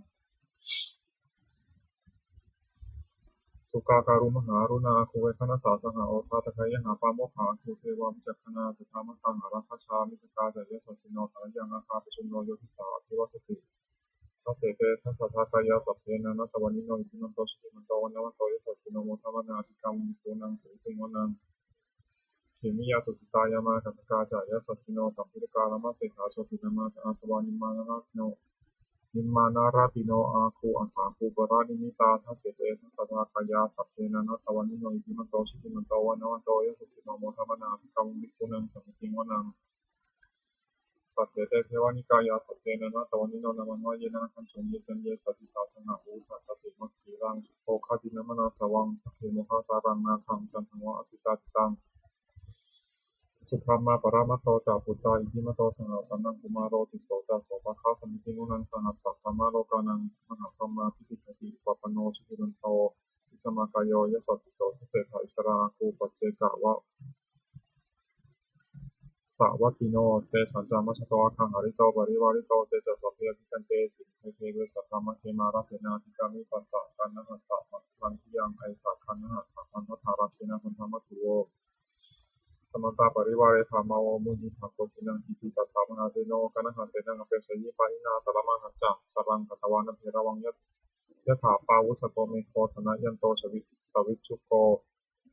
Sukkā Pākārumhā aruṇā āgū veghanasā saha, odātagayhā pāmokkhā āgū devā vicakkhaṇā. Sadāmattā hāragajā missakā ca yasassino, thanayaṃ āgā pajjunno yo disā abhivassati. Dasete dasadhā kāyā sabbe nānattavaṇṇino, iddhimanto jutimanto vaṇṇavanto yasassino, modamānā abhikkāmuṃ bhikkhūnaṃ samitiṃ vanaṃ. Khemiyā tusitā yāmā kaṭṭhakā ca yasassino, lambitakā lāmaseṭṭhā jotināmā ca āsavā, nimmānaratino nimmānaratino āgū athāgū paranimmitā. Dasete dasadhā kāyā sabbe nānattavaṇṇino, iddhimanto jutimanto vaṇṇavanto yasassino, modamānā abhikkāmuṃ bhikkhūnaṃ samitiṃ vanaṃ. Saṭṭhete devanikāyā sabbe nānattavaṇṇino, nāmanvayena āgañchuṃ ye caññe sadisā saha. Uddhaṭṭhatimakkhīlaṃ oghatiṇṇamanāsavaṃ, dakkhemoghataraṃ nāgaṃ candaṃva asitātitaṃ. Subrahmā paramatto ca puttā iddhimato saha, sanaṅkumāro tisso ca sopāga samitiṃ vanaṃ. Sahassabrahmalokānaṃ mahābrahmābhitiṭṭhati, upapanno jutimanto bhismākāyo yasassi so. Dasettha issarā āgū paccekavasavattino, tesañca majjhato āgā hārito parivārito. Te ca sabbe abhikkante sinde deve sabrahmake, mārasenā abhikkāmi passa kaṇhassa mandiyaṃ. Etha gaṇhatha bandhatha rāgena bandhamatthu vo, samantā parivāretha mā vo muñcittha koci naṃ. Iti tattha mahāseno kaṇhasenaṃ apesayi, pāṇinā talamāhacca saraṃ katvāna bheravaṃ. Yathā pāvussako megho thanayanto savijjuko,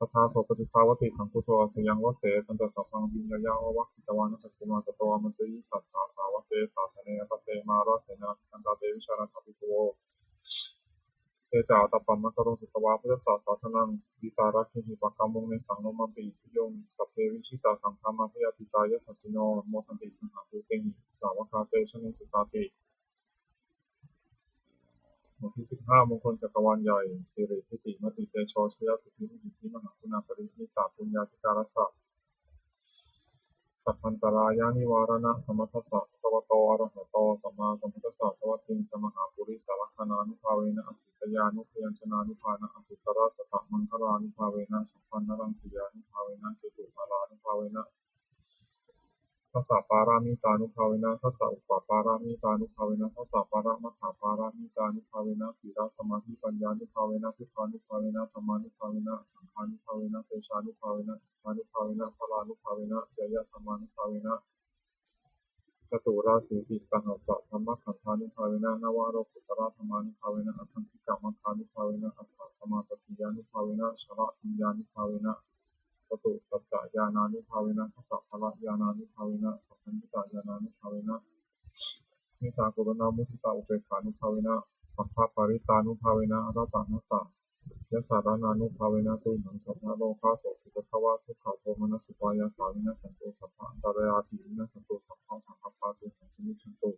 tadā so paccudāvatti saṅkuddho asayaṃvase. Tañca sabbaṃ abhiññāya vavakkhitvāna cakkhumā, tato āmantayi satthā sāvake sāsane rate, mārasenā abhikkantā te vijānātha bhikkhavo. Te ca ātappamakaruṃ sutvā buddhassa sāsanaṃ, vītarāgehi pakkāmuṃ nesaṃ lomampi iñjayuṃ. Sabbe vijitasaṅgāmā bhayātītā yasassino, modanti saha bhūtehi sāvakā te janesutāti. บทที่สิบห้า มงคลจักรวาลใหญ่ สิริ ทิฏฐิ มติ เตโช ชย สิทธิ มหิทธิ มหากุณาปริมิตตปุญญาธิการสสะ sabbantarāyanivāraṇasamatthassa bhagavato arahato sammāsambuddhassa dvattiṃsamahāpurisalakkhaṇānubhāvena asītyānubyañjanānubhāvena aṭṭhuttarasatamaṅgalānubhāvena chabbaṇṇaraṃsiyānubhāvena ketumālānubhāvena dasapāramitānubhāvena dasaupapāramitānubhāvena dasaparamatthapāramitānubhāvena sīlasamādhipaññānubhāvena buddhānubhāvena dhammānubhāvena saṅghānubhāvena tejānubhāvena iddhānubhāvena balānubhāvena ñeyyadhammānubhāvena caturāsītisahassadhammakkhandhānubhāvena navalokuttaradhammānubhāvena aṭṭhaṅgikamaggānubhāvena aṭṭhasamāpattiyānubhāvena chaḷabhiññānubhāvena catusaccayāṇānubhāvena dasabalañāṇānubhāvena sabbaññutañāṇānubhāvena mettākaruṇāmuditāupekkhānubhāvena sabbaparittānubhāvena arattanattayasaraṇānubhāvena tuyhaṃ sabbarogasokupaddavadukkhadomanassupāyāsā vinassantu sabbaantarāyāpi vinassantu sabbasaṅkappā tuyhaṃ samijjhantu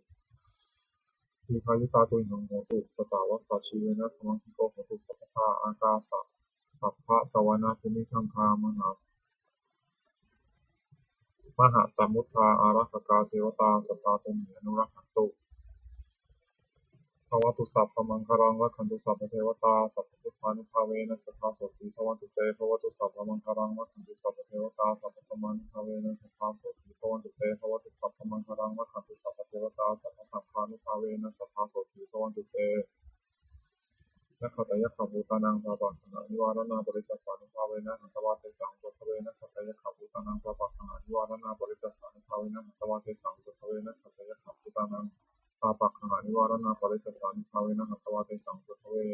dīghāyutā tuyhaṃ hotu satavassajīvena samaṅgiko hotu sabbadā. Ākāsapabbatavanabhūmigaṅgāmahā mahāsamuddā ārakkhakā devatā sadā tumhe anurakkhantu. Bhavatu sabbamaṅgalaṃ rakkhantu sabbadevatā sabbabuddhānubhāvena sadā sotthī bhavantu te. Bhavatu sabbamaṅgalaṃ rakkhantu sabbadevatā sabbadhammānubhāvena sadā sotthī bhavantu te. Bhavatu sabbamaṅgalaṃ rakkhantu sabbadevatā sabbasaṅghānubhāvena sadā sotthī bhavantu te. Nakkhattayakkhabhūtānaṃ pāpaggahanivāraṇā parittassānubhāvena hantvā tesaṃ upaddave. Nakkhattayakkhabhūtānaṃ pāpaggahanivāraṇā parittassānubhāvena hantvā tesaṃ upaddave. Nakkhattayakkhabhūtānaṃ pāpaggahanivāraṇā parittassānubhāvena hantvā tesaṃ upaddave.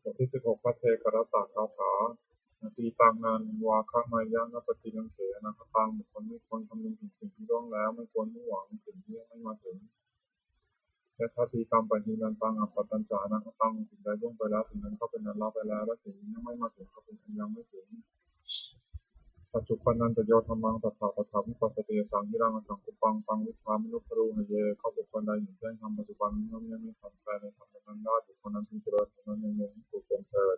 บทที่สิบหก ภัทเทกรัตตคาถา Atītaṃ nānvāgameyya nappaṭikaṅkhe anāgataṃ. บุคคลไม่ควรคำนึงถึงสิ่งที่ล่วงแล้ว ไม่ควรมุ่งหวังสิ่งที่ยังไม่มาถึง Yadatītampahīnantaṃ appattañca anāgataṃ. สิ่งใดล่วงไปแล้ว สิ่งนั้นก็เป็นอันละไปแล้ว และสิ่งที่ยังไม่มาถึงก็เป็นอันยังไม่ถึง Paccuppannañca yo dhammaṃ tattha tattha vipassati, asaṃhiraṃ asaṅkuppaṃ taṃ viddhā manubrūhaye. ก็บุคคลใดเห็นแจ้งธรรมปัจจุบัน ไม่ง่อมแง่มไม่คลอนแคลนในธรรมนั้นๆ ได้ บุคคลนั้นพึงเจริญธรรมนั้นอย่างเนืองยิ่งปรุโปร่งเถิด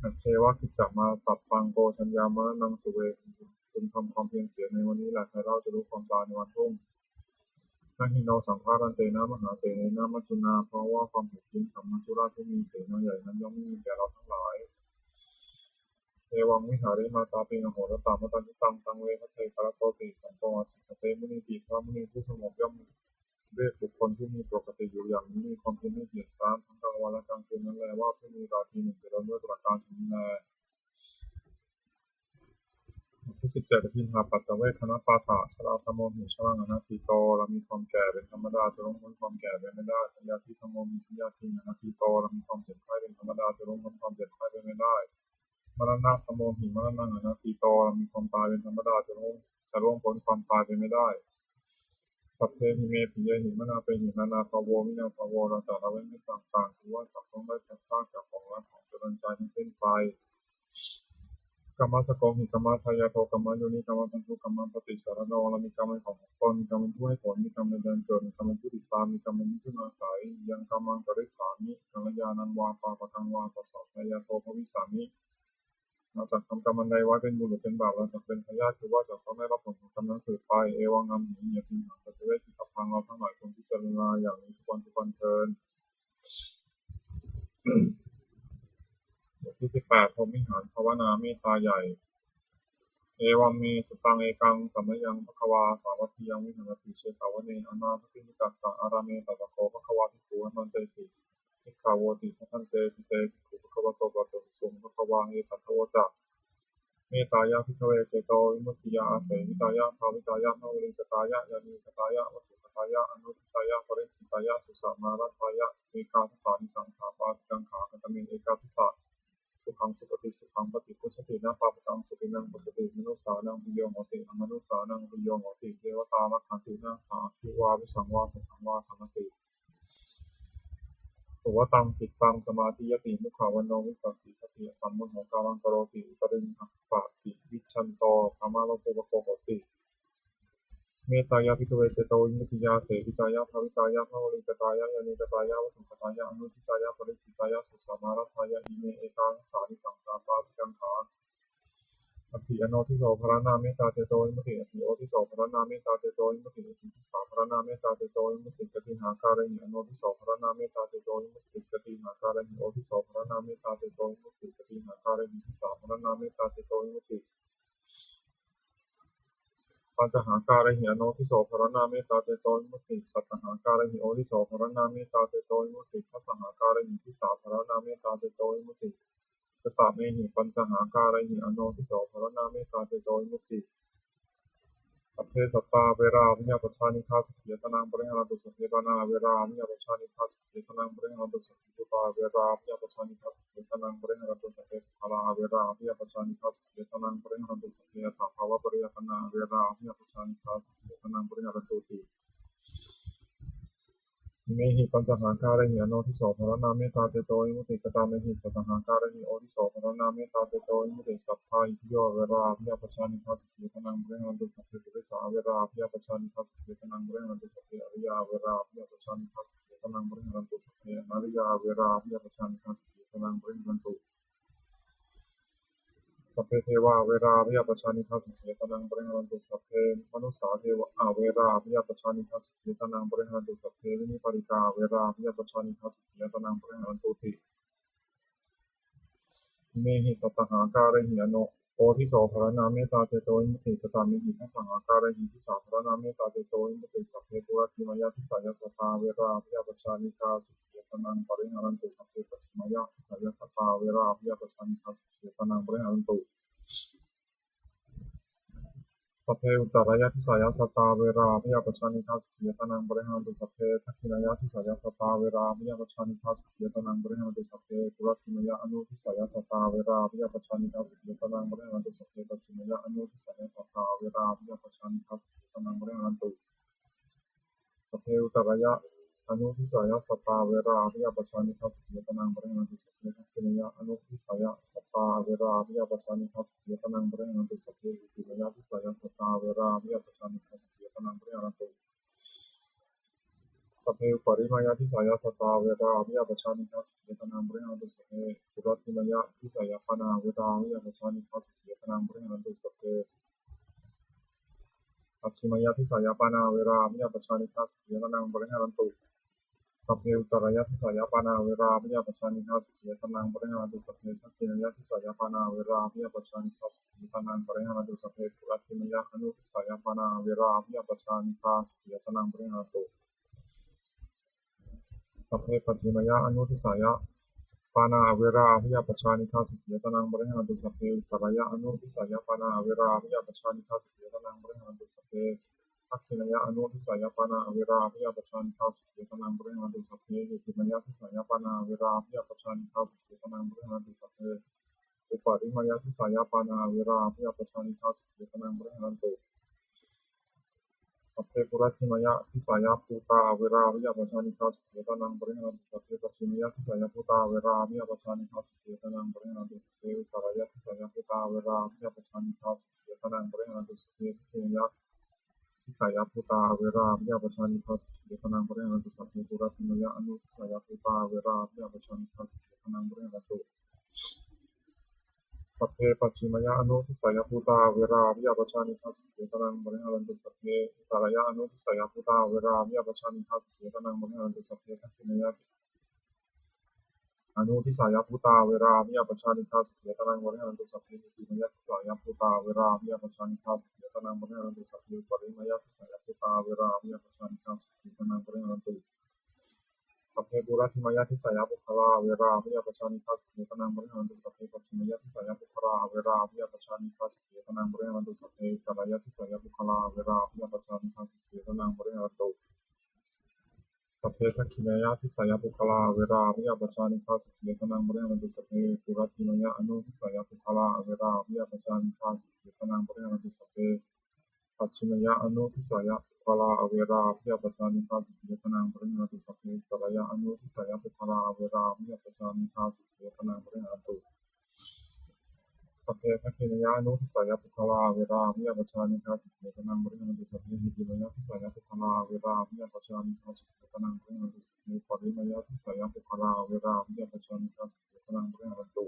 Ajjeva kiccamātappaṃ ko jaññā maraṇaṃ suve. พึงทำความเพียรเสียในวันนี้แหละ ใครเล่าจะรู้ความตายในวันพรุ่ง Na hi no saṅgarantena mahāsenena maccunā. เพราะว่าความถูกทิ้งของมัจจุราชผู้มีเสนาใหญ่นั้น ย่อมไม่มีแก่เราทั้งหลาย Evaṃ vihārimātāpiṃ ahorattamatanditaṃ, taṃ ve bhaddekarattoti santo ācikkhate munīti. พระมุนีผู้สงบย่อม เรียกบุคคลผู้มีปกติอยู่อย่างนี้ มีความเพียรไม่เกียจคร้านทั้งกลางวันและกลางคืนนั้นแล ว่าผู้มีราตรีหนึ่งจะดำด้วยประการฉะนี้แล บทที่สิบเจ็ด Abyāpajjhavekkhaṇapāṭha. Jarādhammomhi jaraṃ anatīto. เรามีความแก่เป็นธรรมดา จะล่วงพ้นความแก่ไปไม่ได้ Byādhidhammomhi byādhiṃ anatīto. เรามีความเจ็บไข้เป็นธรรมดา จะล่วงพ้นความเจ็บไข้ไปไม่ได้ Maraṇadhammomhi maraṇaṃ anatīto. เรามีความตายเป็นธรรมดา จะล่วง จะล่วงพ้นความตายไปไม่ได้ Sabbehi me piyehi manāpehi nānābhāvo vinābhāvo. เราจะละเว้นมิตรต่างๆ คือว่าจักต้องได้พลัดพรากจากของรักของเจริญใจทั้งสิ้นไป Kammassakomhi kammadāyādo kammayoni kammabandhu kammapaṭisaraṇo. เรามีกรรมเป็นของของตน มีกรรมเป็นผู้ให้ผล มีกรรมเป็นแดนเกิด มีกรรมเป็นผู้ติดตาม มีกรรมเป็นที่พึ่งอาศัย Yaṃ kammaṃ karissāmi kalyāṇaṃ vā pāpakaṃ vā tassa dāyādo bhavissāmi. เราจักทำกรรมอันใดไว้ เป็นบุญหรือเป็นบาป เราจักเป็นทายาท คือว่าจักต้องได้รับผลของกรรมนั้นสืบไป Evaṃ amhehi abhiññāya bhikkhave cittabbaṃ. เราทั้งหลายควรพิจารณาอย่างนี้ทุกวันทุกวันเทอญ บทที่สิบแปด พรหมวิหารภาวนาเมตตาใหญ่ Evaṃ me sutaṃ. Ekaṃ samayaṃ bhagavā sāvatthiyaṃ viharati jetavane anāthapiṇḍikassa ārāme. Tatra kho bhagavā bhikkhū āmantesi. Bhikkhavo ti. Bhadante bhante bhikkhū bhagavato paccassosuṃ. Bhagavā etadavoca. Mettāya bhikkhave cetovimuttiyā āsevitāya bhāvitāya bahulīkatāya yānīkatāya vatthukatāya anuṭṭhitāya paricitāya susamāraddhāya. Ekadasaānisaṃsā pāṭikaṅkhā. Katame ekadasa. Sukhaṃ supati, sukhaṃ paṭibujjhati, na pāpakaṃ supinaṃ passati, manussānaṃ piyo hoti, amanussānaṃ piyo hoti, devatā rakkhanti, nāssa aggi vā visaṃ vā satthaṃ vā kamati, tuvaṭaṃ cittaṃ samādhiyati, mukhavaṇṇo vippasīdati, asammūḷho kālaṃ karoti, uttariṃ appaṭivijjhanto brahmalokūpago hoti. Mettāya bhikkhave cetovimuttiyā āsevitāya bhāvitāya bahulīkatāya yānīkatāya vatthukatāya anuṭṭhitāya paricitāya susamāraddhāya. Ime ekadasānisaṃsā pāṭikaṅkhā. Atthi anodhiso pharaṇā mettā cetovimutti. Atthi odhiso pharaṇā mettā cetovimutti. Atthi disā pharaṇā mettā cetovimutti. Katīhākārehi anodhiso pharaṇā mettā cetovimutti? Katīhākārehi odhiso pharaṇā mettā cetovimutti? Katīhākārehi disā pharaṇā mettā cetovimutti? Pañcahākārehi anodhiso pharaṇā mettā cetovimutti. Sattahākārehi odhiso pharaṇā mettā cetovimutti. Dasahākārehi disā pharaṇā mettā cetovimutti. Katamehi pañcahākārehi anodhiso pharaṇā mettā cetovimutti? Sabbe sattā averā abyāpajjhā anīghā sukhī attānaṃ pariharantu. Sabbe pāṇā averā abyāpajjhā anīghā sukhī attānaṃ pariharantu. Sabbe bhūtā averā abyāpajjhā anīghā sukhī attānaṃ pariharantu. Sabbe puggalā averā abyāpajjhā anīghā sukhī attānaṃ pariharantu. Sabbe attabhāvapariyāpannā averā abyāpajjhā anīghā sukhī attānaṃ pariharantūti. Imehi pañcahākārehi anodhiso pharaṇā mettā cetovimutti. Katamehi sattahākārehi odhiso pharaṇā mettā cetovimutti? Sabbā itthiyo averā abyāpajjhā anīghā sukhī attānaṃ pariharantu. Sabbe purisā averā abyāpajjhā anīghā sukhī attānaṃ pariharantu. Sabbe ariyā averā abyāpajjhā anīghā sukhī attānaṃ pariharantu. Sabbe anariyā averā abyāpajjhā anīghā sukhī attānaṃ pariharantu. Sabbe devā averā abyāpajjhā anīghā sukhī attānaṃ pariharantu. Sabbe manussā devā averā abyāpajjhā anīghā sukhī attānaṃ pariharantu. Sabbe vinipātikā averā abyāpajjhā anīghā sukhī attānaṃ pariharantūti. Imehi sattahākārehi ano odhiso pharaṇā mettā cetovimutti. Katamehi dasahākārehi disā pharaṇā mettā cetovimutti? Sabbe puratthimāya disāya sattā averā abyāpajjhā anīghā sukhī attānaṃ pariharantu. Sabbe pacchimāya disāya sattā averā abyāpajjhā anīghā sukhī attānaṃ pariharantu. Sabbe uttarāya disāya sattā averā abyāpajjhā anīghā sukhī attānaṃ pariharantu. Sabbe dakkhiṇāya disāya sattā averā abyāpajjhā anīghā sukhī attānaṃ pariharantu. Sabbe puratthimāya anudisāya sattā averā abyāpajjhā anīghā sukhī attānaṃ pariharantu. Sabbe pacchimāya anudisāya sattā averā abyāpajjhā anīghā sukhī attānaṃ pariharantu. Sabbe uttarāya anudisāya sattā averā abyāpajjhā anīghā sukhī attānaṃ pariharantu. Sabbe dakkhiṇāya anudisāya sattā averā abyāpajjhā anīghā sukhī attānaṃ pariharantu. Sabbe heṭṭhimāya disāya sattā averā abyāpajjhā anīghā sukhī attānaṃ pariharantu. Sabbe uparimāya disāya sattā averā abyāpajjhā anīghā sukhī attānaṃ pariharantu. Sabbe puratthimāya disāya pāṇā averā abyāpajjhā anīghā sukhī attānaṃ pariharantu. Sabbe pacchimāya disāya pāṇā averā abyāpajjhā anīghā sukhī attānaṃ pariharantu. Sabbe uttarāya disāya pāṇā averā abyāpajjhā anīghā sukhī attānaṃ pariharantu. Sabbe dakkhiṇāya disāya pāṇā averā abyāpajjhā anīghā sukhī attānaṃ pariharantu. Sabbe puratthimāya anudisāya pāṇā averā abyāpajjhā anīghā sukhī attānaṃ pariharantu. Sabbe pacchimāya anudisāya pāṇā averā abyāpajjhā anīghā sukhī attānaṃ pariharantu. Sabbe uttarāya anudisāya pāṇā averā abyāpajjhā anīghā sukhī attānaṃ pariharantu. Sabbe dakkhiṇāya anudisāya pāṇā averā abyāpajjhā anīghā sukhī attānaṃ pariharantu. Sabbe heṭṭhimāya disāya pāṇā averā abyāpajjhā anīghā sukhī attānaṃ pariharantu. Sabbe uparimāya disāya pāṇā averā abyāpajjhā anīghā sukhī attānaṃ pariharantu. Sabbe puratthimāya disāya bhūtā averā abyāpajjhā anīghā sukhī attānaṃ pariharantu. Sabbe pacchimāya disāya bhūtā averā abyāpajjhā anīghā sukhī attānaṃ pariharantu. Sabbe uttarāya disāya bhūtā averā abyāpajjhā anīghā sukhī attānaṃ pariharantu. Sabbe dakkhiṇāya disāya bhūtā averā abyāpajjhā anīghā sukhī attānaṃ pariharantu. Sabbe puratthimāya anudisāya bhūtā averā abyāpajjhā anīghā sukhī attānaṃ pariharantu. Sabbe pacchimāya anudisāya bhūtā averā abyāpajjhā anīghā sukhī attānaṃ pariharantu. Sabbe uttarāya anudisāya bhūtā averā abyāpajjhā anīghā sukhī attānaṃ pariharantu. Sabbe dakkhiṇāya anudisāya bhūtā averā abyāpajjhā anīghā sukhī attānaṃ pariharantu. Sabbe heṭṭhimāya disāya bhūtā averā abyāpajjhā anīghā sukhī attānaṃ pariharantu. Sabbe uparimāya disāya bhūtā averā abyāpajjhā anīghā sukhī attānaṃ pariharantu. Sabbe puratthimāya disāya puggalā averā abyāpajjhā anīghā sukhī attānaṃ pariharantu. Sabbe pacchimāya disāya puggalā averā abyāpajjhā anīghā sukhī attānaṃ pariharantu. Sabbe uttarāya disāya puggalā averā abyāpajjhā anīghā sukhī attānaṃ pariharantu. Sabbe dakkhiṇāya disāya puggalā averā abyāpajjhā anīghā sukhī attānaṃ pariharantu. Sabbe puratthimāya anudisāya puggalā averā abyāpajjhā anīghā sukhī attānaṃ pariharantu. Sabbe pacchimāya anudisāya puggalā averā abyāpajjhā anīghā sukhī attānaṃ pariharantu. Sabbe uttarāya anudisāya puggalā averā abyāpajjhā anīghā sukhī attānaṃ pariharantu. Sabbe dakkhiṇāya anudisāya puggalā averā abyāpajjhā anīghā sukhī attānaṃ pariharantu. Sabbe heṭṭhimāya disāya puggalā averā abyāpajjhā anīghā sukhī attānaṃ pariharantu. Sabbe uparimāya disāya puggalā averā abyāpajjhā anīghā sukhī attānaṃ pariharantu.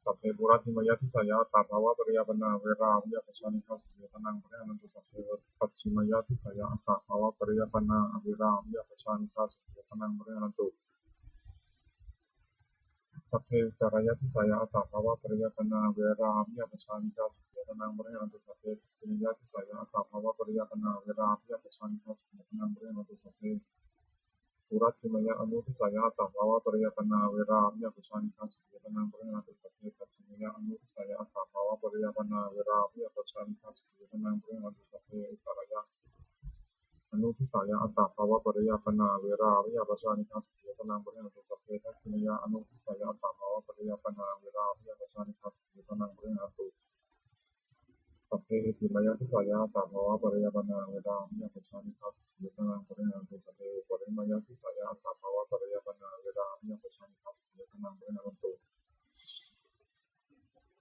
Sabbe puratthimāya disāya attabhāvapariyāpannā averā abyāpajjhā anīghā sukhī attānaṃ pariharantu. Sabbe pacchimāya disāya attabhāvapariyāpannā averā abyāpajjhā anīghā sukhī attānaṃ pariharantu. Sabbe uttarāya disāya attabhāvapariyāpannā averā abyāpajjhā anīghā sukhī attānaṃ pariharantu. Sabbe dakkhiṇāya disāya attabhāvapariyāpannā averā abyāpajjhā anīghā sukhī attānaṃ pariharantu. Sabbe puratthimāya anudisāya attabhāvapariyāpannā averā abyāpajjhā anīghā sukhī attānaṃ pariharantu. Sabbe pacchimāya anudisāya attabhāvapariyāpannā averā abyāpajjhā anīghā sukhī attānaṃ pariharantu. Sabbe uttarāya anudisāya attabhāvapariyāpannā averā abyāpajjhā anīghā sukhī attānaṃ pariharantu. Sabbe dakkhiṇāya anudisāya attabhāvapariyāpannā averā abyāpajjhā anīghā sukhī attānaṃ pariharantu. Sabbe heṭṭhimāya disāya attabhāvapariyāpannā averā abyāpajjhā anīghā sukhī attānaṃ pariharantu. Sabbe uparimāya disāya attabhāvapariyāpannā averā abyāpajjhā anīghā sukhī attānaṃ pariharantu.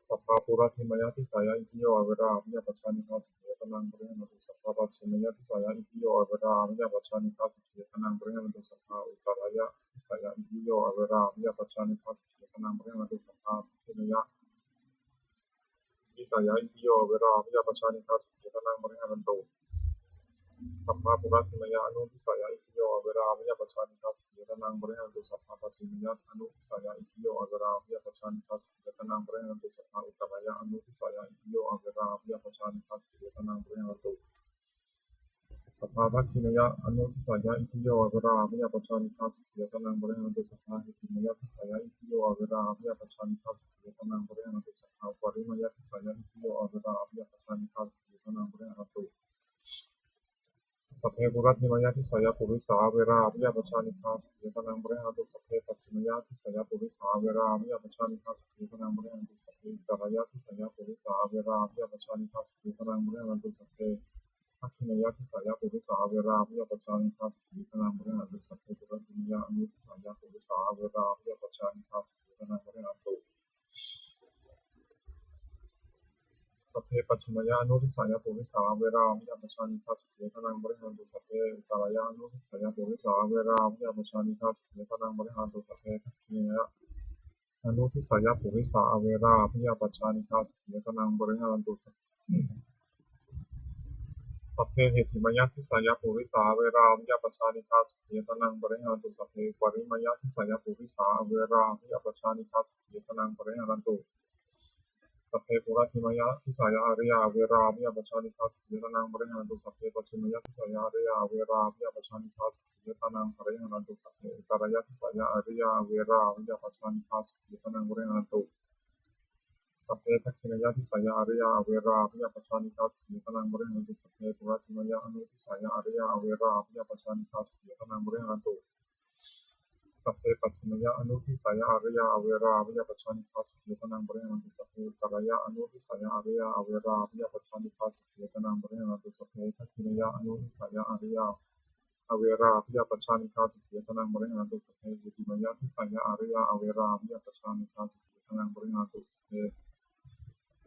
Sabbā puratthimāya disāya itthiyo averā abyāpajjhā anīghā sukhī attānaṃ pariharantu. Sabbā pacchimāya disāya itthiyo averā abyāpajjhā anīghā sukhī attānaṃ pariharantu. Sabbā uttarāya disāya itthiyo averā abyāpajjhā anīghā sukhī attānaṃ pariharantu. Sabbā dakkhiṇāya disāya itthiyo averā abyāpajjhā anīghā sukhī attānaṃ pariharantu. Sabbā puratthimāya anudisāya itthiyo averā abyāpajjhā anīghā sukhī attānaṃ pariharantu. Sabbā pacchimāya anudisāya itthiyo averā abyāpajjhā anīghā sukhī attānaṃ pariharantu. Sabbā uttarāya anudisāya itthiyo averā abyāpajjhā anīghā sukhī attānaṃ pariharantu. Sabbā dakkhiṇāya anudisāya itthiyo averā abyāpajjhā anīghā sukhī attānaṃ pariharantu. Sabbā heṭṭhimāya disāya itthiyo averā abyāpajjhā anīghā sukhī attānaṃ pariharantu. Sabbā uparimāya disāya itthiyo averā abyāpajjhā anīghā sukhī attānaṃ pariharantu. Sabbe puratthimāya disāya purisā averā abyāpajjhā anīghā sukhī attānaṃ pariharantu. Sabbe pacchimāya disāya purisā averā abyāpajjhā anīghā sukhī attānaṃ pariharantu. Sabbe uttarāya disāya purisā averā abyāpajjhā anīghā sukhī attānaṃ pariharantu. Sabbe dakkhiṇāya disāya purisā averā abyāpajjhā anīghā sukhī attānaṃ pariharantu. Sabbe puratthimāya anudisāya purisā averā abyāpajjhā anīghā sukhī attānaṃ pariharantu. Sabbe pacchimāya anudisāya purisā averā abyāpajjhā anīghā sukhī attānaṃ pariharantu. Sabbe uttarāya anudisāya purisā averā abyāpajjhā anīghā sukhī attānaṃ pariharantu. Sabbe dakkhiṇāya anudisāya purisā averā abyāpajjhā anīghā sukhī attānaṃ pariharantu. Sabbe heṭṭhimāya disāya purisā averā abyāpajjhā anīghā sukhī attānaṃ pariharantu. Sabbe uparimāya disāya purisā averā abyāpajjhā anīghā sukhī attānaṃ pariharantu. Sabbe puratthimāya disāya āriyā averā abyāpajjhā anīghā sukhī attānaṃ pariharantu. Sabbe pacchimāya disāya āriyā averā abyāpajjhā anīghā sukhī attānaṃ pariharantu. Sabbe uttarāya disāya āriyā averā abyāpajjhā anīghā sukhī attānaṃ pariharantu. Sabbe dakkhiṇāya disāya āriyā averā abyāpajjhā anīghā sukhī attānaṃ pariharantu. Sabbe puratthimāya anudisāya āriyā averā abyāpajjhā anīghā sukhī attānaṃ pariharantu. Sabbe pacchimāya anudisāya āriyā averā abyāpajjhā anīghā sukhī attānaṃ pariharantu. Sabbe uttarāya anudisāya āriyā averā abyāpajjhā anīghā sukhī attānaṃ pariharantu. Sabbe dakkhiṇāya anudisāya āriyā averā abyāpajjhā anīghā sukhī attānaṃ pariharantu. Sabbe heṭṭhimāya disāya āriyā averā abyāpajjhā anīghā sukhī attānaṃ pariharantu. Sabbe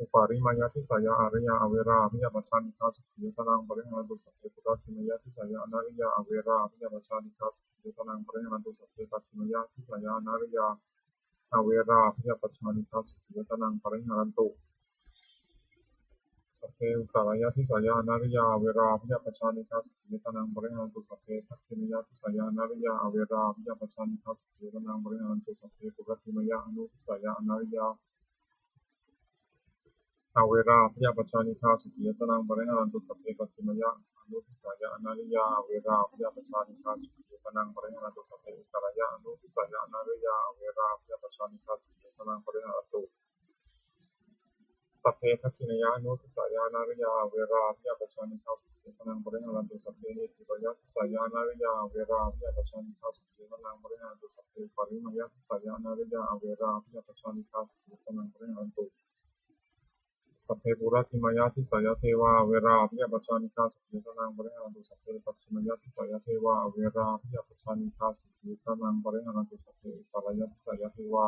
uparimāya disāya āriyā averā abyāpajjhā anīghā sukhī attānaṃ pariharantu. Sabbe puratthimāya disāya anāriyā averā abyāpajjhā anīghā sukhī attānaṃ pariharantu. Sabbe pacchimāya disāya anāriyā averā abyāpajjhā anīghā sukhī attānaṃ pariharantu. Sabbe uttarāya disāya anāriyā averā abyāpajjhā anīghā sukhī attānaṃ pariharantu. Sabbe dakkhiṇāya disāya anāriyā averā abyāpajjhā anīghā sukhī attānaṃ pariharantu. Sabbe puratthimāya anudisāya anāriyā averā abyāpajjhā anīghā sukhī attānaṃ pariharantu. Sabbe pacchimāya anudisāya anāriyā averā abyāpajjhā anīghā sukhī attānaṃ pariharantu. Sabbe uttarāya anudisāya anāriyā averā abyāpajjhā anīghā sukhī attānaṃ pariharantu. Sabbe dakkhiṇāya anudisāya anāriyā averā abyāpajjhā anīghā sukhī attānaṃ pariharantu. Sabbe heṭṭhimāya disāya anāriyā averā abyāpajjhā anīghā sukhī attānaṃ pariharantu. Sabbe uparimāya disāya anāriyā averā abyāpajjhā anīghā sukhī attānaṃ pariharantu. Sabbe puratthimāya disāya devā averā abyāpajjhā anīghā sukhī attānaṃ pariharantu. Sabbe pacchimāya disāya devā averā abyāpajjhā anīghā sukhī attānaṃ pariharantu. Sabbe uttarāya disāya devā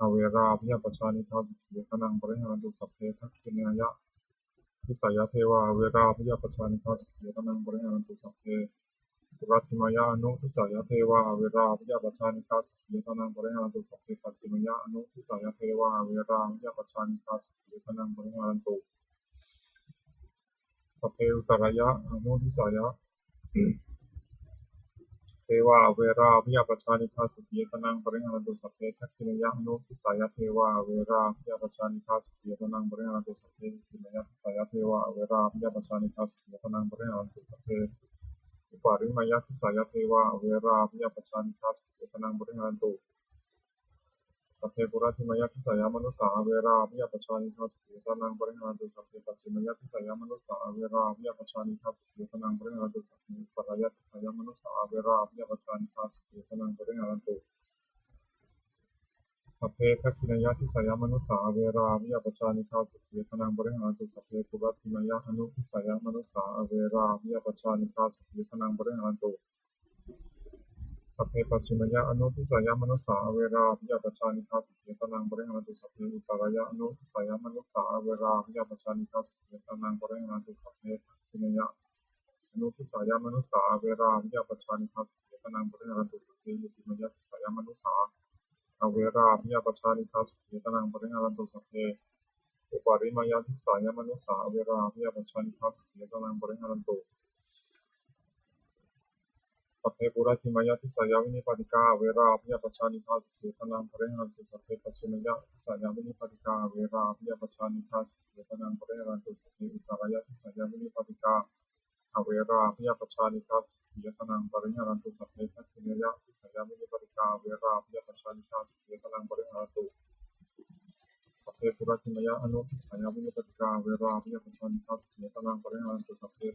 averā abyāpajjhā anīghā sukhī attānaṃ pariharantu. Sabbe dakkhiṇāya disāya devā averā abyāpajjhā anīghā sukhī attānaṃ pariharantu. Sabbe puratthimāya anudisāya devā averā abyāpajjhā anīghā sukhī attānaṃ pariharantu. Sabbe pacchimāya anudisāya devā averā abyāpajjhā anīghā sukhī attānaṃ pariharantu. Sabbe uttarāya anudisāya devā averā abyāpajjhā anīghā sukhī attānaṃ pariharantu. Sabbe dakkhiṇāya anudisāya devā averā abyāpajjhā anīghā sukhī attānaṃ pariharantu. Sabbe heṭṭhimāya disāya devā averā abyāpajjhā anīghā sukhī attānaṃ pariharantu. Sabbe uparimāya disāya devā averā abyāpajjhā anīghā sukhī attānaṃ pariharantu. Sabbe puratthimāya disāya manussā averā abyāpajjhā anīghā sukhī attānaṃ pariharantu. Sabbe pacchimāya disāya manussā averā abyāpajjhā anīghā sukhī attānaṃ pariharantu. Sabbe uttarāya disāya manussā averā abyāpajjhā anīghā sukhī attānaṃ pariharantu. Sabbe dakkhiṇāya disāya manussā averā abyāpajjhā anīghā sukhī attānaṃ pariharantu. Sabbe puratthimāya anudisāya manussā averā abyāpajjhā anīghā sukhī attānaṃ pariharantu. Sabbe pacchimāya anudisāya manussā averā abyāpajjhā anīghā sukhī attānaṃ pariharantu. Sabbe uttarāya anudisāya manussā averā abyāpajjhā anīghā sukhī attānaṃ pariharantu. Sabbe dakkhiṇāya anudisāya manussā averā abyāpajjhā anīghā sukhī attānaṃ pariharantu. Sabbe heṭṭhimāya disāya manussā averā abyāpajjhā anīghā sukhī attānaṃ pariharantu. Sabbe uparimāya disāya manussā averā abyāpajjhā anīghā sukhī attānaṃ pariharantu. Sabbe puratthimāya disāya vinipātikā averā abyāpajjhā anīghā sukhī attānaṃ pariharantu. Sabbe pacchimāya disāya vinipātikā averā abyāpajjhā anīghā sukhī attānaṃ pariharantu. Sabbe uttarāya disāya vinipātikā averā abyāpajjhā anīghā sukhī attānaṃ pariharantu. Sabbe dakkhiṇāya disāya vinipātikā averā abyāpajjhā anīghā sukhī attānaṃ pariharantu. Sabbe puratthimāya anudisāya vinipātikā averā abyāpajjhā anīghā sukhī attānaṃ pariharantu. Sabbe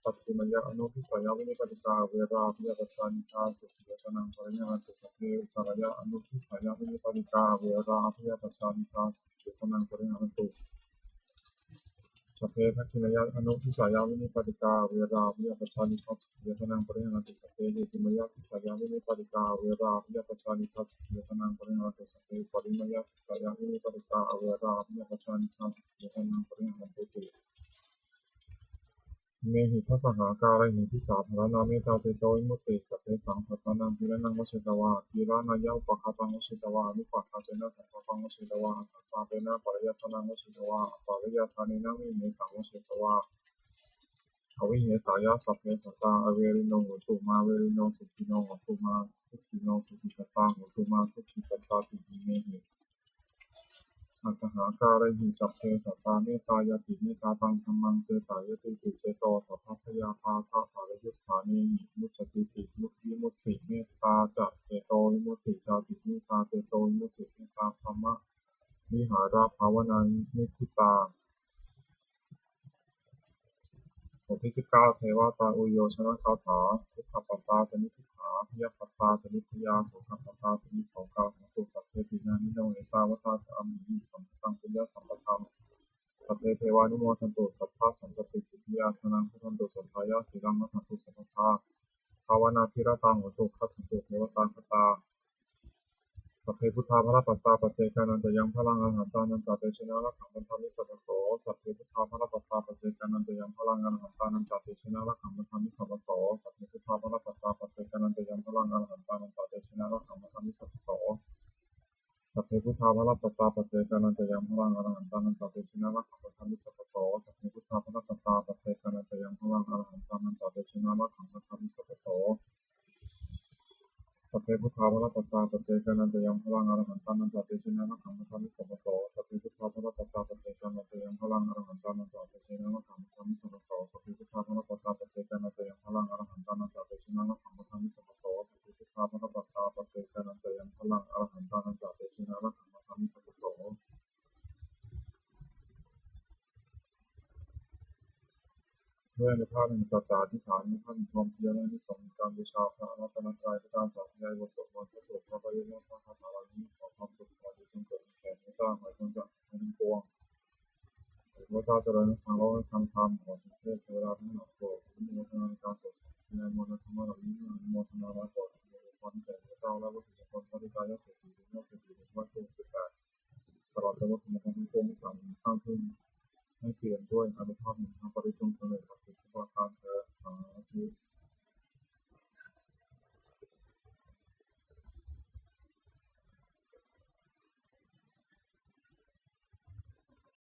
pacchimāya anudisāya vinipātikā averā abyāpajjhā anīghā sukhī attānaṃ pariharantu. Sabbe uttarāya anudisāya vinipātikā averā abyāpajjhā anīghā sukhī attānaṃ pariharantu. Sabbe dakkhiṇāya anudisāya vinipātikā averā abyāpajjhā anīghā sukhī attānaṃ pariharantu. Sabbe heṭṭhimāya disāya vinipātikā averā abyāpajjhā anīghā sukhī attānaṃ pariharantu. Sabbe uparimāya disāya vinipātikā averā abyāpajjhā anīghā sukhī attānaṃ pariharantu. Imehi dasahākārehi disāpharaṇā mettācetovimutti. Sabbesaṃ sattānaṃ gilānaṃ vajjetvā gilāneyyaṃ, upaghātaṃ vajjetvā anupaghātena, saṅkappaṃ vajjetvā asaṅkapena, pariyatthānaṃ vajjetvā apariyatthānena, vihesāmaṃ vajjetvā avihesāya. Sabbe sattā averino hontu mā verino, sukhino hontu mā dukkhino, sukhitattā hontu mā dukkhitattāti. Imehi Aṭṭhahārāhi sabbe sattā mettāyatīti. Mettāya taṃ dhammaṃ cetāyatī. Ceto sabbabhayapādapariyuṭṭhānehi muccatīti. Vimutti mettā ca ceto vimutti jāti mettā ceto vimutti mettā brahmavihārabhāvanā niṭṭhitā. บทที่สิบเก้า เทวตาอุยโยชนกถา Dukkhappattā ca niddukkhā bhayappattā ca nibbhayā sokappattā ca nissokā hontu sabbepi pāṇino. Ettāvatā ca amhehi sambhataṃ puññasampadaṃ sabbe devānumodantu sabbasampattisiddhiyā. Dānaṃ dadantu saddhāya sīlaṃ rakkhantu sabbadā bhāvanābhiratā hontu gacchantu devatāgatā. Sabbe buddhā balappattā paccekānañca yaṃ balaṃ arahantānañca tejena rakkhaṃ bandhāmi sabbaso. Sabbe buddhā balappattā paccekānañca yaṃ balaṃ arahantānañca tejena rakkhaṃ bandhāmi sabbaso. Sabbe buddhā balappattā paccekānañca yaṃ balaṃ arahantānañca tejena rakkhaṃ bandhāmi sabbaso. Sabbe buddhā balappattā paccekānañca yaṃ balaṃ arahantānañca tejena rakkhaṃ bandhāmi sabbaso. Sabbe buddhā balappattā paccekānañca yaṃ balaṃ arahantānañca tejena rakkhaṃ bandhāmi sabbaso. Sabbe buddhā balappattā paccekānañca yaṃ balaṃ arahantānañca tejena rakkhaṃ bandhāmi sabbaso. Sabbe buddhā balappattā paccekānañca yaṃ balaṃ arahantānañca tejena rakkhaṃ bandhāmi sabbaso. Sabbe buddhā balappattā paccekānañca yaṃ balaṃ arahantānañca tejena rakkhaṃ bandhāmi sabbaso. Sabbe buddhā balappattā paccekānañca yaṃ balaṃ arahantānañca tejena rakkhaṃ bandhāmi sabbaso. Dvema dhamma saccā dīghā nivāratā. Dvema dhamma saccā dīghā nivāratā. ด้วยอานุภาพแห่งสัจจะอธิษฐาน อานุภาพแห่งความเพียร และอานิสงส์แห่งการบูชาพระรัตนตรัย พระธรรมสวดมนต์ พระสวดพระปริตร และพระคาถาเหล่านี้ ขอความสุขสวัสดีจงเกิดมีแก่ข้าพเจ้า ขอให้พ้นจากทุกข์ทั้งปวง ขอให้ข้าพเจ้าเจริญทั้งทางโลกและทางธรรม ขอเทพเทวดาทั้งหลายโปรดอนุโมทนาในการสวดสาธยายมนต์และธรรมะเหล่านี้ อนุโมทนาแล้วโปรดอำนวยพรให้แก่ข้าพเจ้าและวัตถุมงคล พระปิดตายอดเศรษฐี ถึงยอดเศรษฐี ถึงวัตถุสิบแปด ตลอดจนวัตถุมงคลทั้งปวงที่สามารถสร้างขึ้น ให้เปี่ยมด้วยอานุภาพแห่งพระปริตร จงสำเร็จศักดิ์สิทธิ์ทุกประการเทอญ สาธุ